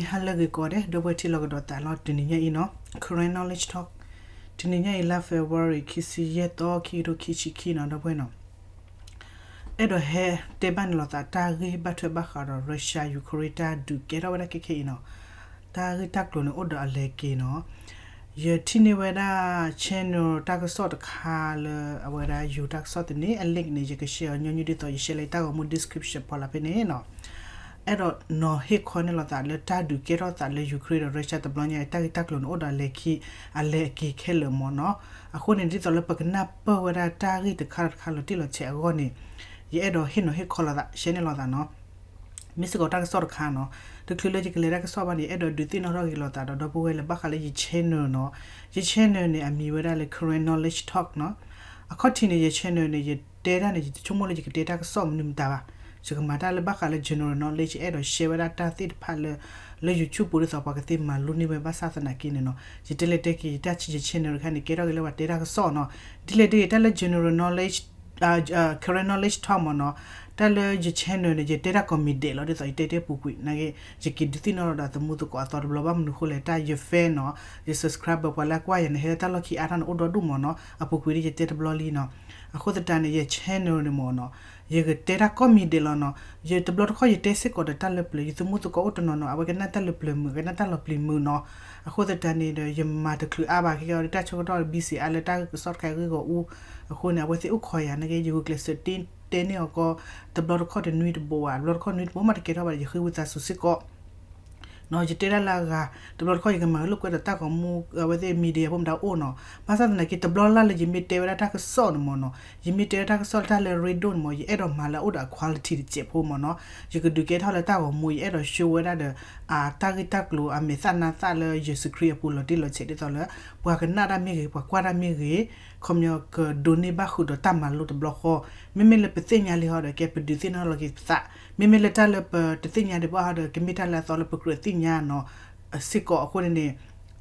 ဟါလၢအဂ့ၤကိးဂၤဒဲး ဒီပုၢ်ဝဲၢ်ထံလီၢ်ကဒီးသးလီၤ တနံၤညါအံၤနီၤ Karen Knowledge Talk တနံၤညါအံၤ Live February ခံဆံယဲၢ်သီ ခံကထိခံဆံခံနီၤ ဒီပုၢ်ဝဲၢ်နီၤ အဲၣ်ဒိးဟဲတဲဘၣ်န့ၣ်လိာ်သး တၢ်ဂ့ၢ်ဘၣ်ထွဲဘၣ်ဃးဒီး Russia Ukraine တၢ်ဒုးကဲထီၣ်ဝဲဒၣ်ခဲခဲအံၤနီၤ တၢ်ဂ့ၢ်တၢ်ကျိၤန့ၣ်အိၣ်ဒီးအလဲၤက့ၤနီၤ ယထံၣ်န့ၢ်ဝဲဒၣ် channel တၢ်ကစီၣ်တခါလၢအဝဲဒၣ်ယိၤတၢ်ကစီၣ်သန့ အ link န့ၣ် ယက share အီၤညီနုၢ်ဒ်သိး ယ share လၢယတၢ်ဂီၤမူ description ဖီလာ်ဖဲန့ၣ်နီၤ အဲၣ်ဒိးနီၤဟ့ၣ်ခီန့ၢ်လိာ်သးလၢတၢ်ဒုးကဲထီၣ်သးလၢ Ukraine ဒီး Russia တဘျီညါ တၢ်ဂ့ၢ်တၢ်ကျိၤန့ၣ်အိၣ်ဒီးအလဲၤခံ အလဲၤအက့ၤခဲလၢာ်မ့ၢ်နီၤ အဃိန့ၣ် ဒ်သိးလၢပကနၢ်ပၢၢ်ဝဲဒၣ်တၢ်ဂ့ၢ်တခါလီၤတခါလီၤတံၢ်လီၤဆဲးအဂီၢ်န့ၣ် ယအဲၣ်ဒိးဟ့ၣ်နီၤဟ့ၣ်ခီလိာ်သး share န့ၢ်လိာ်သးနီၤ မ့ၢ်စ့ၢ်ကီးတၢ်ကစီၣ်တခါနီၤ တချုးလၢယကလဲၤတၢ်ကစီၣ်ဘၣ်န့ၣ် ယအဲၣ်ဒိးဒုးသ့ၣ်နီၣ်ထီၣ်က့ၤလိာ်သးဒီး ဒီပုၢ်ဝဲၢ်လၢဘၣ်ဃးလၢယ channel နီၤ ယ channel န့ၣ် အမံၤဝဲဒၣ်လၢ Karen Knowledge Talk နီၤ အခီၣ်ထံးန့ၣ် ယ channel န့ၣ် ယတဲတၢ်န့ၣ် ယတဆိကမိၣ်လၢယကတဲတၢ်ကစီၣ်မနုၤမတၤဘၣ် ယကမၤတၢ်လၢဘၣ်ဃးလၢ general knowledge ယအဲၣ်ဒိး share ဝဲဒၣ်တၢ်သ့ၣ်တဖၣ်လၢ လၢ YouTube ပူၤဒ်သိးပှၤကသ့မၤလိန့ၢ်ဝဲဘၣ်ဆၣ်သနာ်က့န့ၣ်နီၤ ယတဲလဲၤတဲက့ၤယတၢ် ယ channel တခါန့ၣ် ကဲထီၣ်က့ၤလၢပှၤတဲတၢ်ကစီၣ်နီၤ ဒ်လဲၣ်ဒ်လဲၣ်တၢ်လၢ general knowledge Karen Knowledge Talk မ့ၢ်နီၤ တၢ်လၢယ channel န့ၣ် ယတဲတၢ်ကိးမံၤဒဲးလီၤ ဒ်သိးယတဲတဲပူၤကွံာ် နာ်က့ ယက့ၤဒုးသ့ၣ်နီၣ်ထီၣ်ဒီးသမူသကိးအသီတဘျီ ဘၣ်မနုၤဃိလဲၣ် တၢ်ယ fan နီၤ ယ subscriber ပှၤလၢအကွၢ်ယၤန့ၣ် ဟဲလၢတၢ်လီၢ်ခံအါထီၣ်န့ၣ် အိၣ်ဒီဒူၣ်မ့ၢ်နီၤ အပူၤကွံာ်ဒ်ယတဲတဘျီလံနီၤ အဃိသတးန့ၣ် ယ channel န့ၣ်မ့ၢ်နီၤ ယကတဲတၢ်ကိးမံၤဒဲးလီၤနီၤ ယတဘျီတခီၣ်ယတဲစ့ၢ်ကီးဒီးတၢ်လၢပျၢၤ ယသမူသကိးအိၣ်တနီၤနီၤ အဝဲကနၣ်တၢ်လၢပျၢၤမုာ် ကနၣ်တၢ်လီၤပျံၤမုာ်နီၤ အဃိသတးန့ၣ်ဒီး ယမၤတချုးအါဘၣ် ခဲကဲအီၤဒီးတၢ်ဆၢကတီၢ် busy အါလၢတၢ်ကစီၣ်တခါဂ့ၢ်ဂီၢ်အူ အဃိန့ၣ် အဝဲသ့ၣ်အိၣ်ခိးယၤ နာ်က့ ယဂုာ်ကျဲးစၢးတဲန့ၢ်အီၤကီး တဘျီတခီၣ်တနွံတဘိဘၣ် တဘျီတခီၣ်နွံတဘိမးတကဲထီၣ်ဘၣ်ဒီး ယဃ့ဝံသးစူၤစ့ၢ်ကီး နီၤ ယတဲဒၣ်လၢအဂၤ တဘျီတခီၣ်ယကမၤလိာ်ကွဲဒီးတၢ်ဂီၤမူ အဝဲသ့ၣ် media ဖိမတၤအိၣ်နီၤ ဘၣ်ဆၣ်သနာ်က့ တဘျီလၢ်လၢယမ့ၢ်တဲဝဲဒၣ်တၢ်ကစီၣ်န့ၣ်မ့ၢ်နီၤ ယမ့ၢ်တဲဝဲတၢ်ကစီၣ်လၢတၢ်လၢ radio န့ၣ်မ့ၢ် ယအဲၣ်ဒိးမၤလၢအအိၣ်ဒီးအ quality တစဲးဖိမ့ၢ်နီၤ ယကဒုးကဲထီၣ်လၢတၢ်ဂီၤမူ ယအဲၣ်ဒိး show ဝဲဒၣ်ဒီး အတၢ်ဂ့ၢ်တၢ်ကျိၤအမဲာ်သၣ်နါသၣ်လၢယ့ၣ်ၡူးခရံာ်အပူၤလီၤတံၢ်လီၤဆဲးဒ်သိးလၢ ပှၤကနၣ်တၢ်မ့ၢ်ဂ့ၤ ပှၤကွၢ်တၢ်မ့ၢ်ဂ့ၤ ခီပညီကဒိးန့ၢ်ဘၣ်ဃုာ်ဒီးတၢ်မၤလိတဘျီဃီ မ့မ့ၢ်လၢပသ့ၣ်ညါလံဟီဒီး ကဲပဒုးသ့ၣ်နီၣ်လီၤက့ၤပသး မ့မ့ၢ်လၢတၢ်လၢပတသ့ၣ်ညါဒံးဘၣ်ဟီဒီး ကမ့ၢ်တၢ်လၢအသီလၢပကြၢးသ့ၣ်ညါနီၤ စ့ၢ်ကီးအဃိန့ၣ်န့ၣ်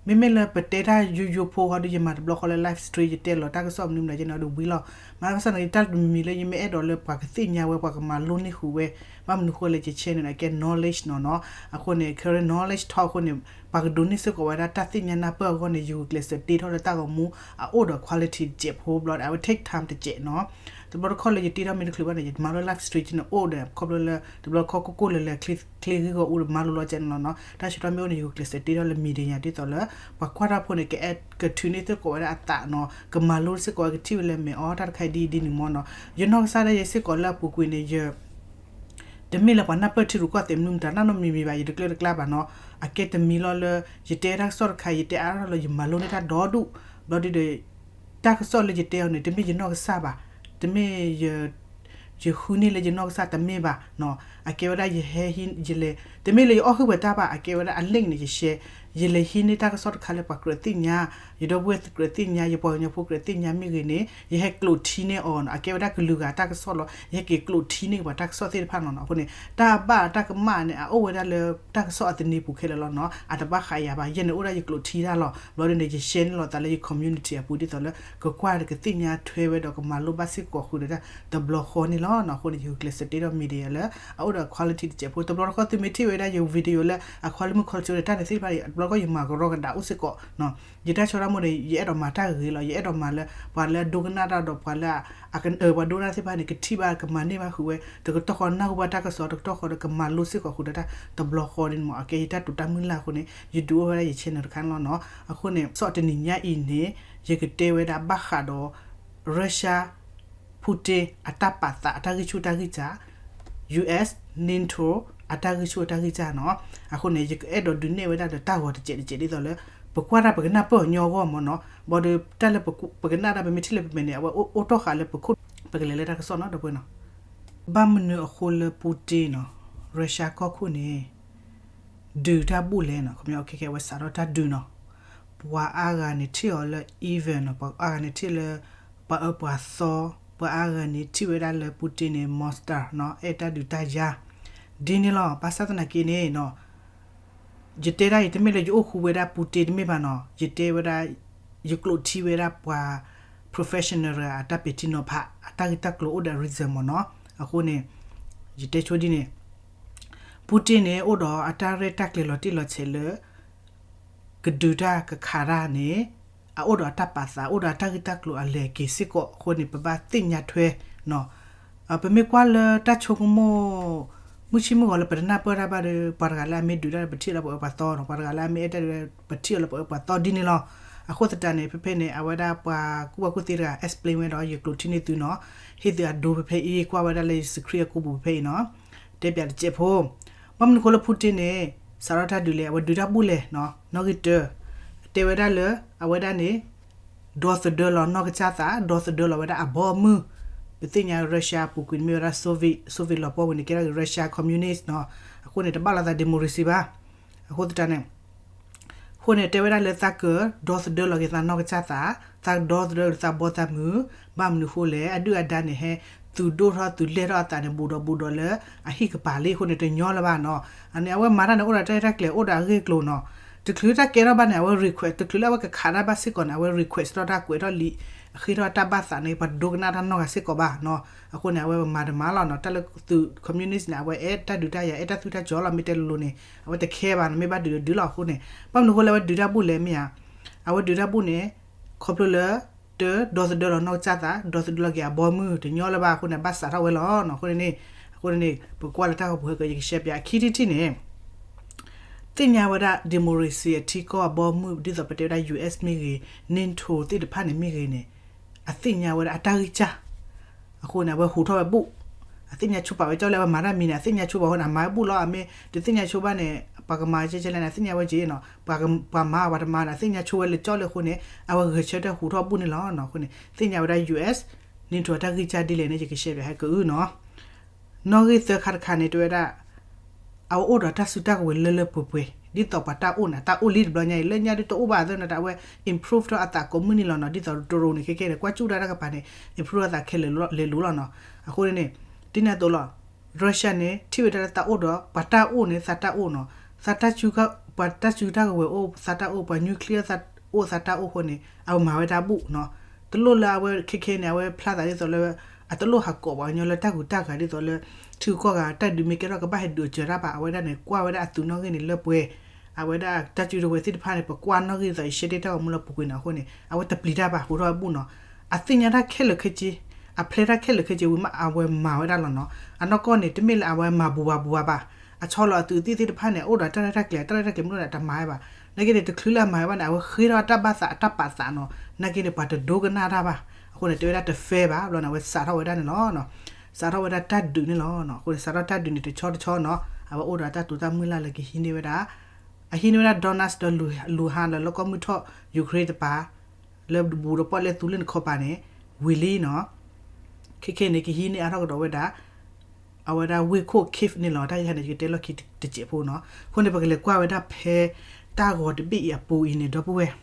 မ့မ့ၢ်လၢပတဲတၢ်ယိယိဖိဟီဒီး ယမၤတဘျီဃီလၢ live stream ယတဲလီၤတၢ်ကစီၣ်မနုၤမတၤကဲန့ၣ်ဒီးဝံၤလီၤ မ့ၢ်ဘၣ်ဆၣ်သနာ်က့ တၢ်တမံၤလၢယမ့ၢ်အဲၣ်ဒိးလၢပှၤကသ့ၣ်ညါဝဲ ပှၤကမၤလိန့ၢ်ဃုာ်ဝဲ ဘၣ်မနုၤဃိလဲၣ် ယ channel န့ၣ် အကဲ knowledge နီၤနီၤ အဃိန့ၣ် Karen Knowledge Talk အဃိန့ၣ် ပှၤကဒိးန့ၢ်စ့ၢ်ကီးဝဲဒၣ်တၢ်သ့ၣ်ညါနၢ်ပၢၢ်အဂီၢ်န့ၣ် ယဂုာ်ကျဲးစၢးတ့ထီၣ်လၢတၢ်ဂီၤမူ အအိၣ်ဒီး quality တစဲးဖိဘျီဒီး အဝဲ take time တစဲးနီၤ တဘျီတခီၣ်လၢယတ့ထီၣ်မ့ၢ်တချုးဘၣ်န့ၣ် ယမၤလိ live stream န့ၣ်အိၣ်ဒီး ခီဖျိလၢ တဘျီတခီၣ်ကိၢ်ကိၢ်လၢလၢ ချ့ဂ့ၢ်ဂီၢ်အူဒီးမၤလိလီၤကဲန့ၣ်လီၤနီၤ တၢ်ဆၢကတီၢ်မ့ၢ်အိၣ်န့ၣ် ယဂုာ်ကျဲးစၢးတ့ထီၣ်လၢ media ဒ်သိးလၢ ပှၤကွၢ်တၢ်ဖိန့ၣ် ကအဲၣ် ကထုးန့ၢ်စ့ၢ်ကီးဝဲဒၣ်အသးနီၤ ကမၤလိစ့ၢ်ကီးဝဲ ကထံၣ်ဝဲလၢမဲာ်အီ တၢ်တခါအံၤဒ်အံၤဒ်နုၤမ့ၢ်နီၤ ယနီၢ်ကစၢ်ဒၣ်ယဲစ့ၢ်ကီးလၢအပူၤကွံာ်န့ၣ် ယ တမ့ၢ်လၢပှၤနၢ်ပၢၢ်ထံရူၢ်ကီၢ်သဲးမနုၤမတၤ နၢ်နီတမံၤမံၤဘၣ် ယတကျၢၢ်တကျါဘၣ်နီၤ အကဲတမံၤလီၤလၢ ယတဲတၢ်ကစီၣ်တခါ ယတဲအါထီၣ်လၢယမၤလိန့ၢ်တၢ်ဒီဒူၣ် ဘျီဒုဒီး တၢ်ကစီၣ်လၢယတဲအီၤန့ၣ် တမ့ၢ်ယနီၢ်ကစၢ်ဘၣ် တမ့ၢ် ယဃုန့ၢ်လၢယနီၢ်ကစၢ်တမ့ၢ်ဘၣ်နီၤ အကဲဝဲဒၣ်ယဟဲဟံး ယလဲၤ တမ့ၢ်လၢယအီၣ်ဟုၣ်ပှဲၤတၢ်ဘၣ် အကဲဝဲဒၣ်အ link န့ၣ် ယ share ယလဲၤဟံးန့ၢ်တၢ်ကစီၣ်တခါလၢပှၤကြၢးသ့ၣ်ညါ ယဒီပုၢ်ဝဲၢ်ကြၢးသ့ၣ်ညါ ယပှၤကညီဖိကြၢးသ့ၣ်ညါမ့ၢ်ဂ့ၤန့ၣ် ယဟဲကျိးထံန့ၢ်အီၤနီၤ အကဲဝဲဒၣ်ကလုာ်ဂၤတၢ်ကစီၣ်လီၤ ယဟဲက့ၤကျိးထံန့ၢ်ပှၤတၢ်ကစီၣ်သ့ၣ်တဖၣ်နီၤနီၤ အဃိန့ၣ် တၢ်ဘၣ်တၢ်ကမၣ်န့ၣ် အအိၣ်ဝဲဒၣ်လၢတၢ်ကစီၣ်အသန့ၤပူၤခဲလၢာ်လီၤနီၤ အတဘၣ်ဃးယၤဘၣ် ယဲန့ၣ်အိၣ်ဒၣ်ယကျိးထံတၢ်လီၤ ဘျီဒုန့ၣ် ယ share န့ၢ်လိာ်သးလၢယ community အပူၤဒ်သိးလၢ ကကွၢ်ဒီးကသ့ၣ်ညါထွဲဝဲဒီးကမၤလိဘၣ်စ့ၢ်ကီးဃုာ်ဒီးတၢ်တဘျီဃီန့ၣ်လီၤနီၤ အဃိန့ၣ် ယဂုာ်ကျဲးစၢးတ့ထီၣ် media လၢအအိၣ်ဒီး quality တစဲးဖိ တဘျီတခီၣ်သုမ့ၢ်ထံၣ်ဝဲဒၣ်ယ video လၢအကွၢ်လၢမုၢ်ခီၣ်ဆိဒီးတၢ်န့ၣ်သ့ၣ်တဖၣ် တဘျီတခီၣ်ယမၤကရီကဒးအိၣ်စ့ၢ်ကီးနီၤ ယတၢ်ဆၢထီၣ်မ့ၢ်န့ၣ် ယအဲၣ်ဒိးမၤတၢ်ဂ့ၤလီၤ ယအဲၣ်ဒိးမၤလၢ ပှၤလၢအဒိကနၣ်တၢ်ဒီးပှၤလၢ အက ပှၤဒိကနၣ်သ့ၣ်တဖၣ်န့ၣ် ကထံၣ်ဘၣ်ကမၤန့ၢ်ဘၣ်ဃုာ်ဝဲ တကတီၢ်ဃီနၢ်ဟူဘၣ်တၢ်ကစီၣ် တကတီၢ်ဃီဒီးကမၤလိစ့ၢ်ကီးဃုာ်ဒီးတၢ်တဘျီဃီန့ၣ်မ့ၢ် အကဲယတၢ်တိာ်တၢ်မုၢ်လၢ်အဃိန့ၣ် ယဒုးအိၣ်ဝဲဒၣ်ယ channel တခါန့ၣ်လီၤနီၤ အဃိန့ၣ် စီၤတနံၤညါအံၤန့ၣ် ယကတဲဝဲဒၣ်ဘၣ်ဃးဒီး Russia Putin အတၢ်ပာ်သးအတၢ်ဂံၢ်ဆူၣ်တၢ်ဂံၢ်စၢ် US NATO အတၢ်ဂံၢ်ဆူၣ်အတၢ်ဂံၢ်စၢ်နီၤ အဃိန့ၣ် ယကအဲၣ်ဒိးဒုးနဲၣ်ဝဲဒၣ်ဒီးတၢ်ဂီၤတစဲးတစဲးဒ်သိးလၢ ပကွၢ်တၢ်ပကနၢ်ပၢၢ်အီၤညီအဂီၢ်မ့ၢ်နီၤ ဘၣ်ဒီးတၢ်လၢပကနၣ်တၢ်ပမ့ၢ်ထံၣ်လၢပမဲာ်န့ၣ် အဝဲအိၣ်တီၢ်ဃာ်လၢပခိၣ် ပကလဲၤလၢတၢ်ကစီၣ်နီၤ ဒီပုၢ်ဝဲၢ်နီၤ ဘၣ်မနုၤအဃိလၢ Putin နီၤ Russia ကီၢ်ခိၣ်န့ၣ် ဒုးတၢ်ဘူၣ်လဲၣ်နီၤ ခီပညီခဲခဲအဝဲစးထီၣ်တၢ်ဒုးနီၤ ပှၤအါဂၤန့ၣ်ထံၣ်အီၤလၢ evil နီၤ ပှၤအါဂၤန့ၣ်ထံၣ်လၢ ပှၤအၢပှၤသီ ပှၤအါဂၤန့ၣ်ထံၣ်ဝဲဒၣ်လၢ Putin န့ၣ် monster နီၤ အဲၣ်တၢ်ဒုးတၢ်ယၤ ဒ်န့ၣ်လီၤ ဘၣ်ဆၣ်သနာ်က့န့ၣ်နီၤ ယတဲဒၣ်အံၤတမ့ၢ်လၢယအိၣ်ဃူဝဲဒၣ် Putin တမ့ၢ်ဘၣ်နီၤ ယတဲဝဲဒၣ် ယကျိးထံဝဲဒၣ်ပှၤ professional တဂၤ အတၢ်ပဲာ်ထံနီၤဖး အတၢ်ဂ့ၢ်တၢ်ကျိၤအိၣ်ဒီး reason မ့ၢ်နီၤ အဃိန့ၣ် ယတဲဆိဒ်န့ၣ် Putin န့ၣ် အိၣ်ဒီးအတၢ်ရဲၣ်တၢ်ကျဲၤလီၤတံၢ်လီၤဆဲးလၢ ကဒုးတၢ်ကခးတၢ်န့ၣ် အအိၣ်ဒီးအတၢ်ပာ်သး အိၣ်ဒီးအတၢ်ဂ့ၢ်တၢ်ကျိၤအလဲၤက့ၤစ့ၢ်ကီးအဃိန့ၣ် ပဘၣ်သ့ၣ်ညါထွဲနီၤ. ပမ့ၢ်ကွၢ်လၢတၢ်ဆိကမိၣ် မုၢ်ဆ့ၣ်မုၢ်ဂီၤလၢပတနၢ်ပၢၢ်တၢ်ဘၣ်ဒီး ပှၤတဂၤလၢအမ့ၢ်ဒုးတၢ်ဒီး ပထံၣ်လၢပအၢပှၤသီနီၤ, ပှၤတဂၤလၢအမ့ၢ်အဲၣ်တၢ်ဒီး ပထံၣ်လၢပအၢပှၤသီဒ်န့ၣ်လီၤ. အဃိသတးန့ၣ် ဖဲဖဲန့ၣ် အဝဲဒၣ်ပှၤကူၣ်ဘၣ်ကူၣ်သ့တဂၤ explain ဝဲဒီး ယကျိးထံၣ်န့ၢ်သုနီၤ, ဟ့ၣ်သုအဒိဖဲဖဲအံၤ ကွၢ်ဝဲဒၣ်လၢယစ screen အကူပူၤဖဲဖဲအံၤနီၤ, တဲပၠးတစဲးဖိ ဘၣ်မနုၤအဃိလၢ Putin န့ၣ် စးထီၣ်တၢ်ဒုးလဲၣ်, အဝဲဒုးတၢ်ဘူၣ်လဲၣ်နီၤ, နီၣ်ဂံၢ်တၢ, တဲဝဲဒၣ်လၢ အဝဲဒၣ်န့ၣ် ဒီသဒၢလီၤနီၢ်ကစၢ်သး, ဒီသဒၢလီၤဝဲဒၣ်အဘီအမုၢ်, ပသ့ၣ်ညါ Russia အပူၤကွံာ်န့ၣ်မ့ၢ်ဝဲဒၣ် Soviet, Soviet လီၤပှီၢ်ဝံၤန့ၣ် ကဲထီၣ်က့ၤ Russia Communist နီၤ, အဃိန့ၣ် တဘၣ်လိာ်သး democracy ဘၣ်. အဃိသတးန့ၣ် အဃိန့ၣ် တဲဝဲဒၣ်လၢသးကဒီသဒၢလီၤက့ၤသးနီၢ်ကစၢ်သး, သးဒီသဒၢသးဘီသးမုၢ်, ဘၣ်မနုၤအဃိလဲၣ်, အဒုၣ်အဒါန့ၣ်ဟဲ သူၣ်ဒိၣ်ထီၣ်သူၣ်လဲၢ်ထီၣ်အသးန့ၣ် ဘူးဒီးဘူးဒီးလၢအဟံၣ်ကပၤလံအဃိန့ၣ် တညီလၢၤဘၣ်နီၤ. အန့ၣ် အဝဲမၤတၢ်န့ၣ် အိၣ်ဒီးတၢ်ရဲၣ်တၢ်ကျဲၤ အိၣ်ဒီးအဂ့ၢ်အကျိၤနီၤ. တချုးတၢ်ကဲထီၣ်ဘၣ်န့ၣ် အဝဲ request, တချုးလၢအဝဲကခးတၢ်ဘၣ်စ့ၢ်ကီးန့ၣ် အဝဲ request ထီၣ်တၢ်ကွဲးထီၣ်လံာ်, အဃ့ထီၣ်တၢ်ဘၣ်သးန့ၣ် ပှၤဒိကနၣ်တၢ်နီတဂၤစ့ၢ်ကီးဘၣ်နီၤ. အဃိန့ၣ် အဝဲမၤတမၤလီၤနီၤ. တၢ်လၢသုး communist န့ၣ် အဝဲအဲၣ်တၢ်ဒုးတၢ်ယၤ အဲၣ်တၢ်သူၣ်တၢ်ကၠီလီၤ, မ့ၢ်တဲလိၤလိၤန့ၣ် အဝဲတ care ဘၣ်နီၤ, မ့ၢ်ဘၣ်ဒုးဒီးဒုးလီၤအဃိန့ၣ်. ဘၣ်မနုၤအဃိလၢအဝဲဒုးတၢ်ဘူၣ်လဲၣ်မ့ၢ်ဧါ, အဝဲဒုးတၢ်ဘူၣ်န့ၣ် ခီဖျိလၢ တၢ ဒီသဒၢလီၤနီၢ်ကစၢ်သး, ဒီသဒၢလီၤက့ၤအဘီမုၢ် တညီလၢၤဘၣ်အဃိန့ၣ် အဘၣ်စးထီၣ်ဝဲလီၤနီၤ. အဃိန့ၣ် အဃိန့ၣ် ပကွၢ်လၢတၢ်ဂီၤပူၤဟဲက့ၤ ယကရှဲပၠး အခံထံၣ်တထံၣ်န့ၣ် သ့ၣ်ညါဝဲဒၣ် democracy အထံကီၢ်အဘီမုၢ် ဒ်သိးပတဲဝဲဒၣ် US မ့ၢ်ဂ့ၤ, NATO သ့ၣ်တဖၣ်န့ၣ်မ့ၢ်ဂ့ၤန့ၣ် အသ့ၣ်ညါဝဲဒၣ်အတၢ်ဂံၢ်စၢ် အဃိန့ၣ် အဝဲဟူးထီၣ်ဝဲဘူၣ်, အသ့ၣ်ညါဆိပာ်ဝဲကၠီလၢအဝဲမၤတၢ်မံၤန့ၣ် အသ့ၣ်ညါဆိပာ်အဃိန့ၣ် အမၤဝဲဘူၣ်လီၤ. အမ့ၢ်တသ့ၣ်ညါဆိဘၣ်န့ၣ် ပှၤကမၤကဲကဲလဲၣ်န့ၣ် အသ့ၣ်ညါဝဲက့ၤနီၤ, ပှၤမၤပှၤတမၤန့ၣ် အသ့ၣ်ညါဆိဝဲလၢကၠီလၢအဃိန့ၣ် အဝဲဂဲၤဆၢထၢၣ်ဟူးထီၣ်ဘူၣ်န့ၣ်လီၤ. အဃိန့ၣ် သ့ၣ်ညါဝဲဒၣ် US NATO အတၢ်ဂံၢ်စၢ်ဒ်လဲၣ်န့ၣ် ယကရှဲပၠးဟဲကအုနီၤ. နီၣ်ဂံၢ်သၢခါတခါန့ၣ် တဲဝဲဒၣ် အဝဲအိၣ်ဒီးတၢ်စုတၢ်ကဝဲၤလၢလၢပှဲၤပှဲၤ ဒ်သိးပှၤတၢ်အိၣ်န့ၣ် တၢ်အိၣ်လံတဘျီညါအံၤ လၢညါဒ်တအိၣ်ဘၣ်အသးန့ၣ် တၢ်အဝဲ improve ထီၣ်အသးကိးမုၢ်နံၤလီၤနီၤ. ဒ်သိး drone န့ၣ် ခဲကဲန့ၣ် ကွၢ်ကၠူၣ်တၢ်တၢ်ကပၤန့ၣ် improve အသးခဲလၢာ်လဲၤလိၤလီၤနီၤ. အဃိန့ၣ်န့ၣ် ဒ်န့ၣ်အသိးလီၤ Russia န့ၣ် ထံၣ်ဝဲဒၣ်လၢသးအိၣ်ဒီး ပှၤတၢ်အိၣ်န့ၣ် သးတၢ်အိၣ်နီၤ. သးတၢ်စု ပှၤတၢ်စုတၢ်ကဝဲၤအိၣ် သးတၢ်အိၣ်, ပှၤ nuclear အိၣ် သးတၢ်အိၣ်အဃိန့ၣ် အဝဲမၤဝဲဒၣ်ဘူၣ်နီၤ. တလိၣ်လၢအဝဲခဲခဲန့ၣ် အဝဲဖျါသးဒ်သိးလၢ အတလိၣ်ဟးကိးပှၤကညီလၢတၢ်ကူတၢ်ဂၤဒ်သိးလၢ ထံဂုၤကီၢ်ဂၤ တၢ်ဒုးမ့ၢ်ကဲထီၣ်ကဘၣ်ဟဲဒုးအစၢၤတၢ်ဘၣ်. အဝဲဒၣ်န့ၣ် ကွၢ်ဝဲဒၣ်အသုးနီၣ်ဂံၢ်န့ၣ်လၢပှဲၤ, အဝဲဒၣ်တၢ်စုတဝဲၤသ့ၣ်တဖၣ်န့ၣ် ပကွၢ်နီၣ်ဂံၢ်ဒ်သိးယရှဲတ့ၢ်တၢ်ဂီၤမူလၢပူၤကွံာ်န့ၣ်အဃိန့ၣ် အဝဲတပျံၤတၢ်ဘၣ် ဟူးထီၣ်ဝဲဘူၣ်နီၤ. အသ့ၣ်ညါတၢ်ခဲလၢာ်ခဲဆ့, အ plan တၢ်ခဲလၢာ်ခဲဆ့ဝံၤမး အဝဲမၤဝဲဒၣ်လီၤနီၤ. အနီၢ်ကီၢ်န့ၣ် တမ့ၢ်လၢအဝဲမၤဘူးဘၣ်ဘူးဘၣ်ဘၣ်. အဆီလီၤအသုးသ့ၣ်သ့ၣ်တဖၣ်န့ၣ် အအိၣ်ဒီးတၢ်ရဲၣ်တၢ်ကျဲၤ တၢ်ရဲၣ်တၢ်ကျဲၤမ့ၢ်အိၣ်န့ၣ် တမၤဝဲဘၣ်. နာ်က့န့ၣ် တချုးလၢအမၤဝဲဘၣ်န့ၣ် အဝဲဃ့ထီၣ်တၢ်ဘၣ်သးအတၢ်ပာ်သးနီၤ. နာ်က့န့ၣ် ပှၤတဒိကနၣ်တၢ်ဘၣ်. အဃိန့ၣ် တဲဝဲဒၣ်တ fair ဘၣ် ဘျီန့ၣ် အဝဲစးထီၣ်ဝဲဒၣ်န့ၣ်လီၤ. စးထီၣ်ဝဲဒၣ်တၢ်ဒုးန့ၣ်လီၤ. အဃိန့ၣ် စးထီၣ်တၢ်ဒုးန့ၣ် တဆီတဆီနီၤ အဝဲအိၣ်ဒီးတၢ်တိာ်တၢ်မုၢ်လၢ်လၢကဟံးန့ၢ်ဝဲဒၣ် အဟံးန့ၢ်ဝဲဒၣ် Donetsk ဒီး Luhansk လၢလီၢ်ကီၢ်မုၢ်ထီၣ် Ukraine တပၤ လၢဘူးဒီးပီၣ်လဲၣ်သူလ့ၣ်နခီပၤန့ၣ် ဝံၤလံနီၤ. ခဲခဲန့ၣ် ကဟံးန့ၢ်အါထီၣ်ကဒီးဝဲဒၣ် အဝဲဒၣ်ဝ့ၢ်ခိၣ် Kyiv န့ၣ်လီၤ. တၢ်ယၤန့ၣ် ယကတဲလီၢ်ခံတစဲးဖိနီၤ. အဃိန့ၣ် ပကလဲၤကွၢ်ဝဲဒၣ်ဖဲ တၢ်ဂီၤတဘ့ၣ်အံၤအပူၤအံၤန့ၣ် ဒီပုၢ်ဝဲၢ်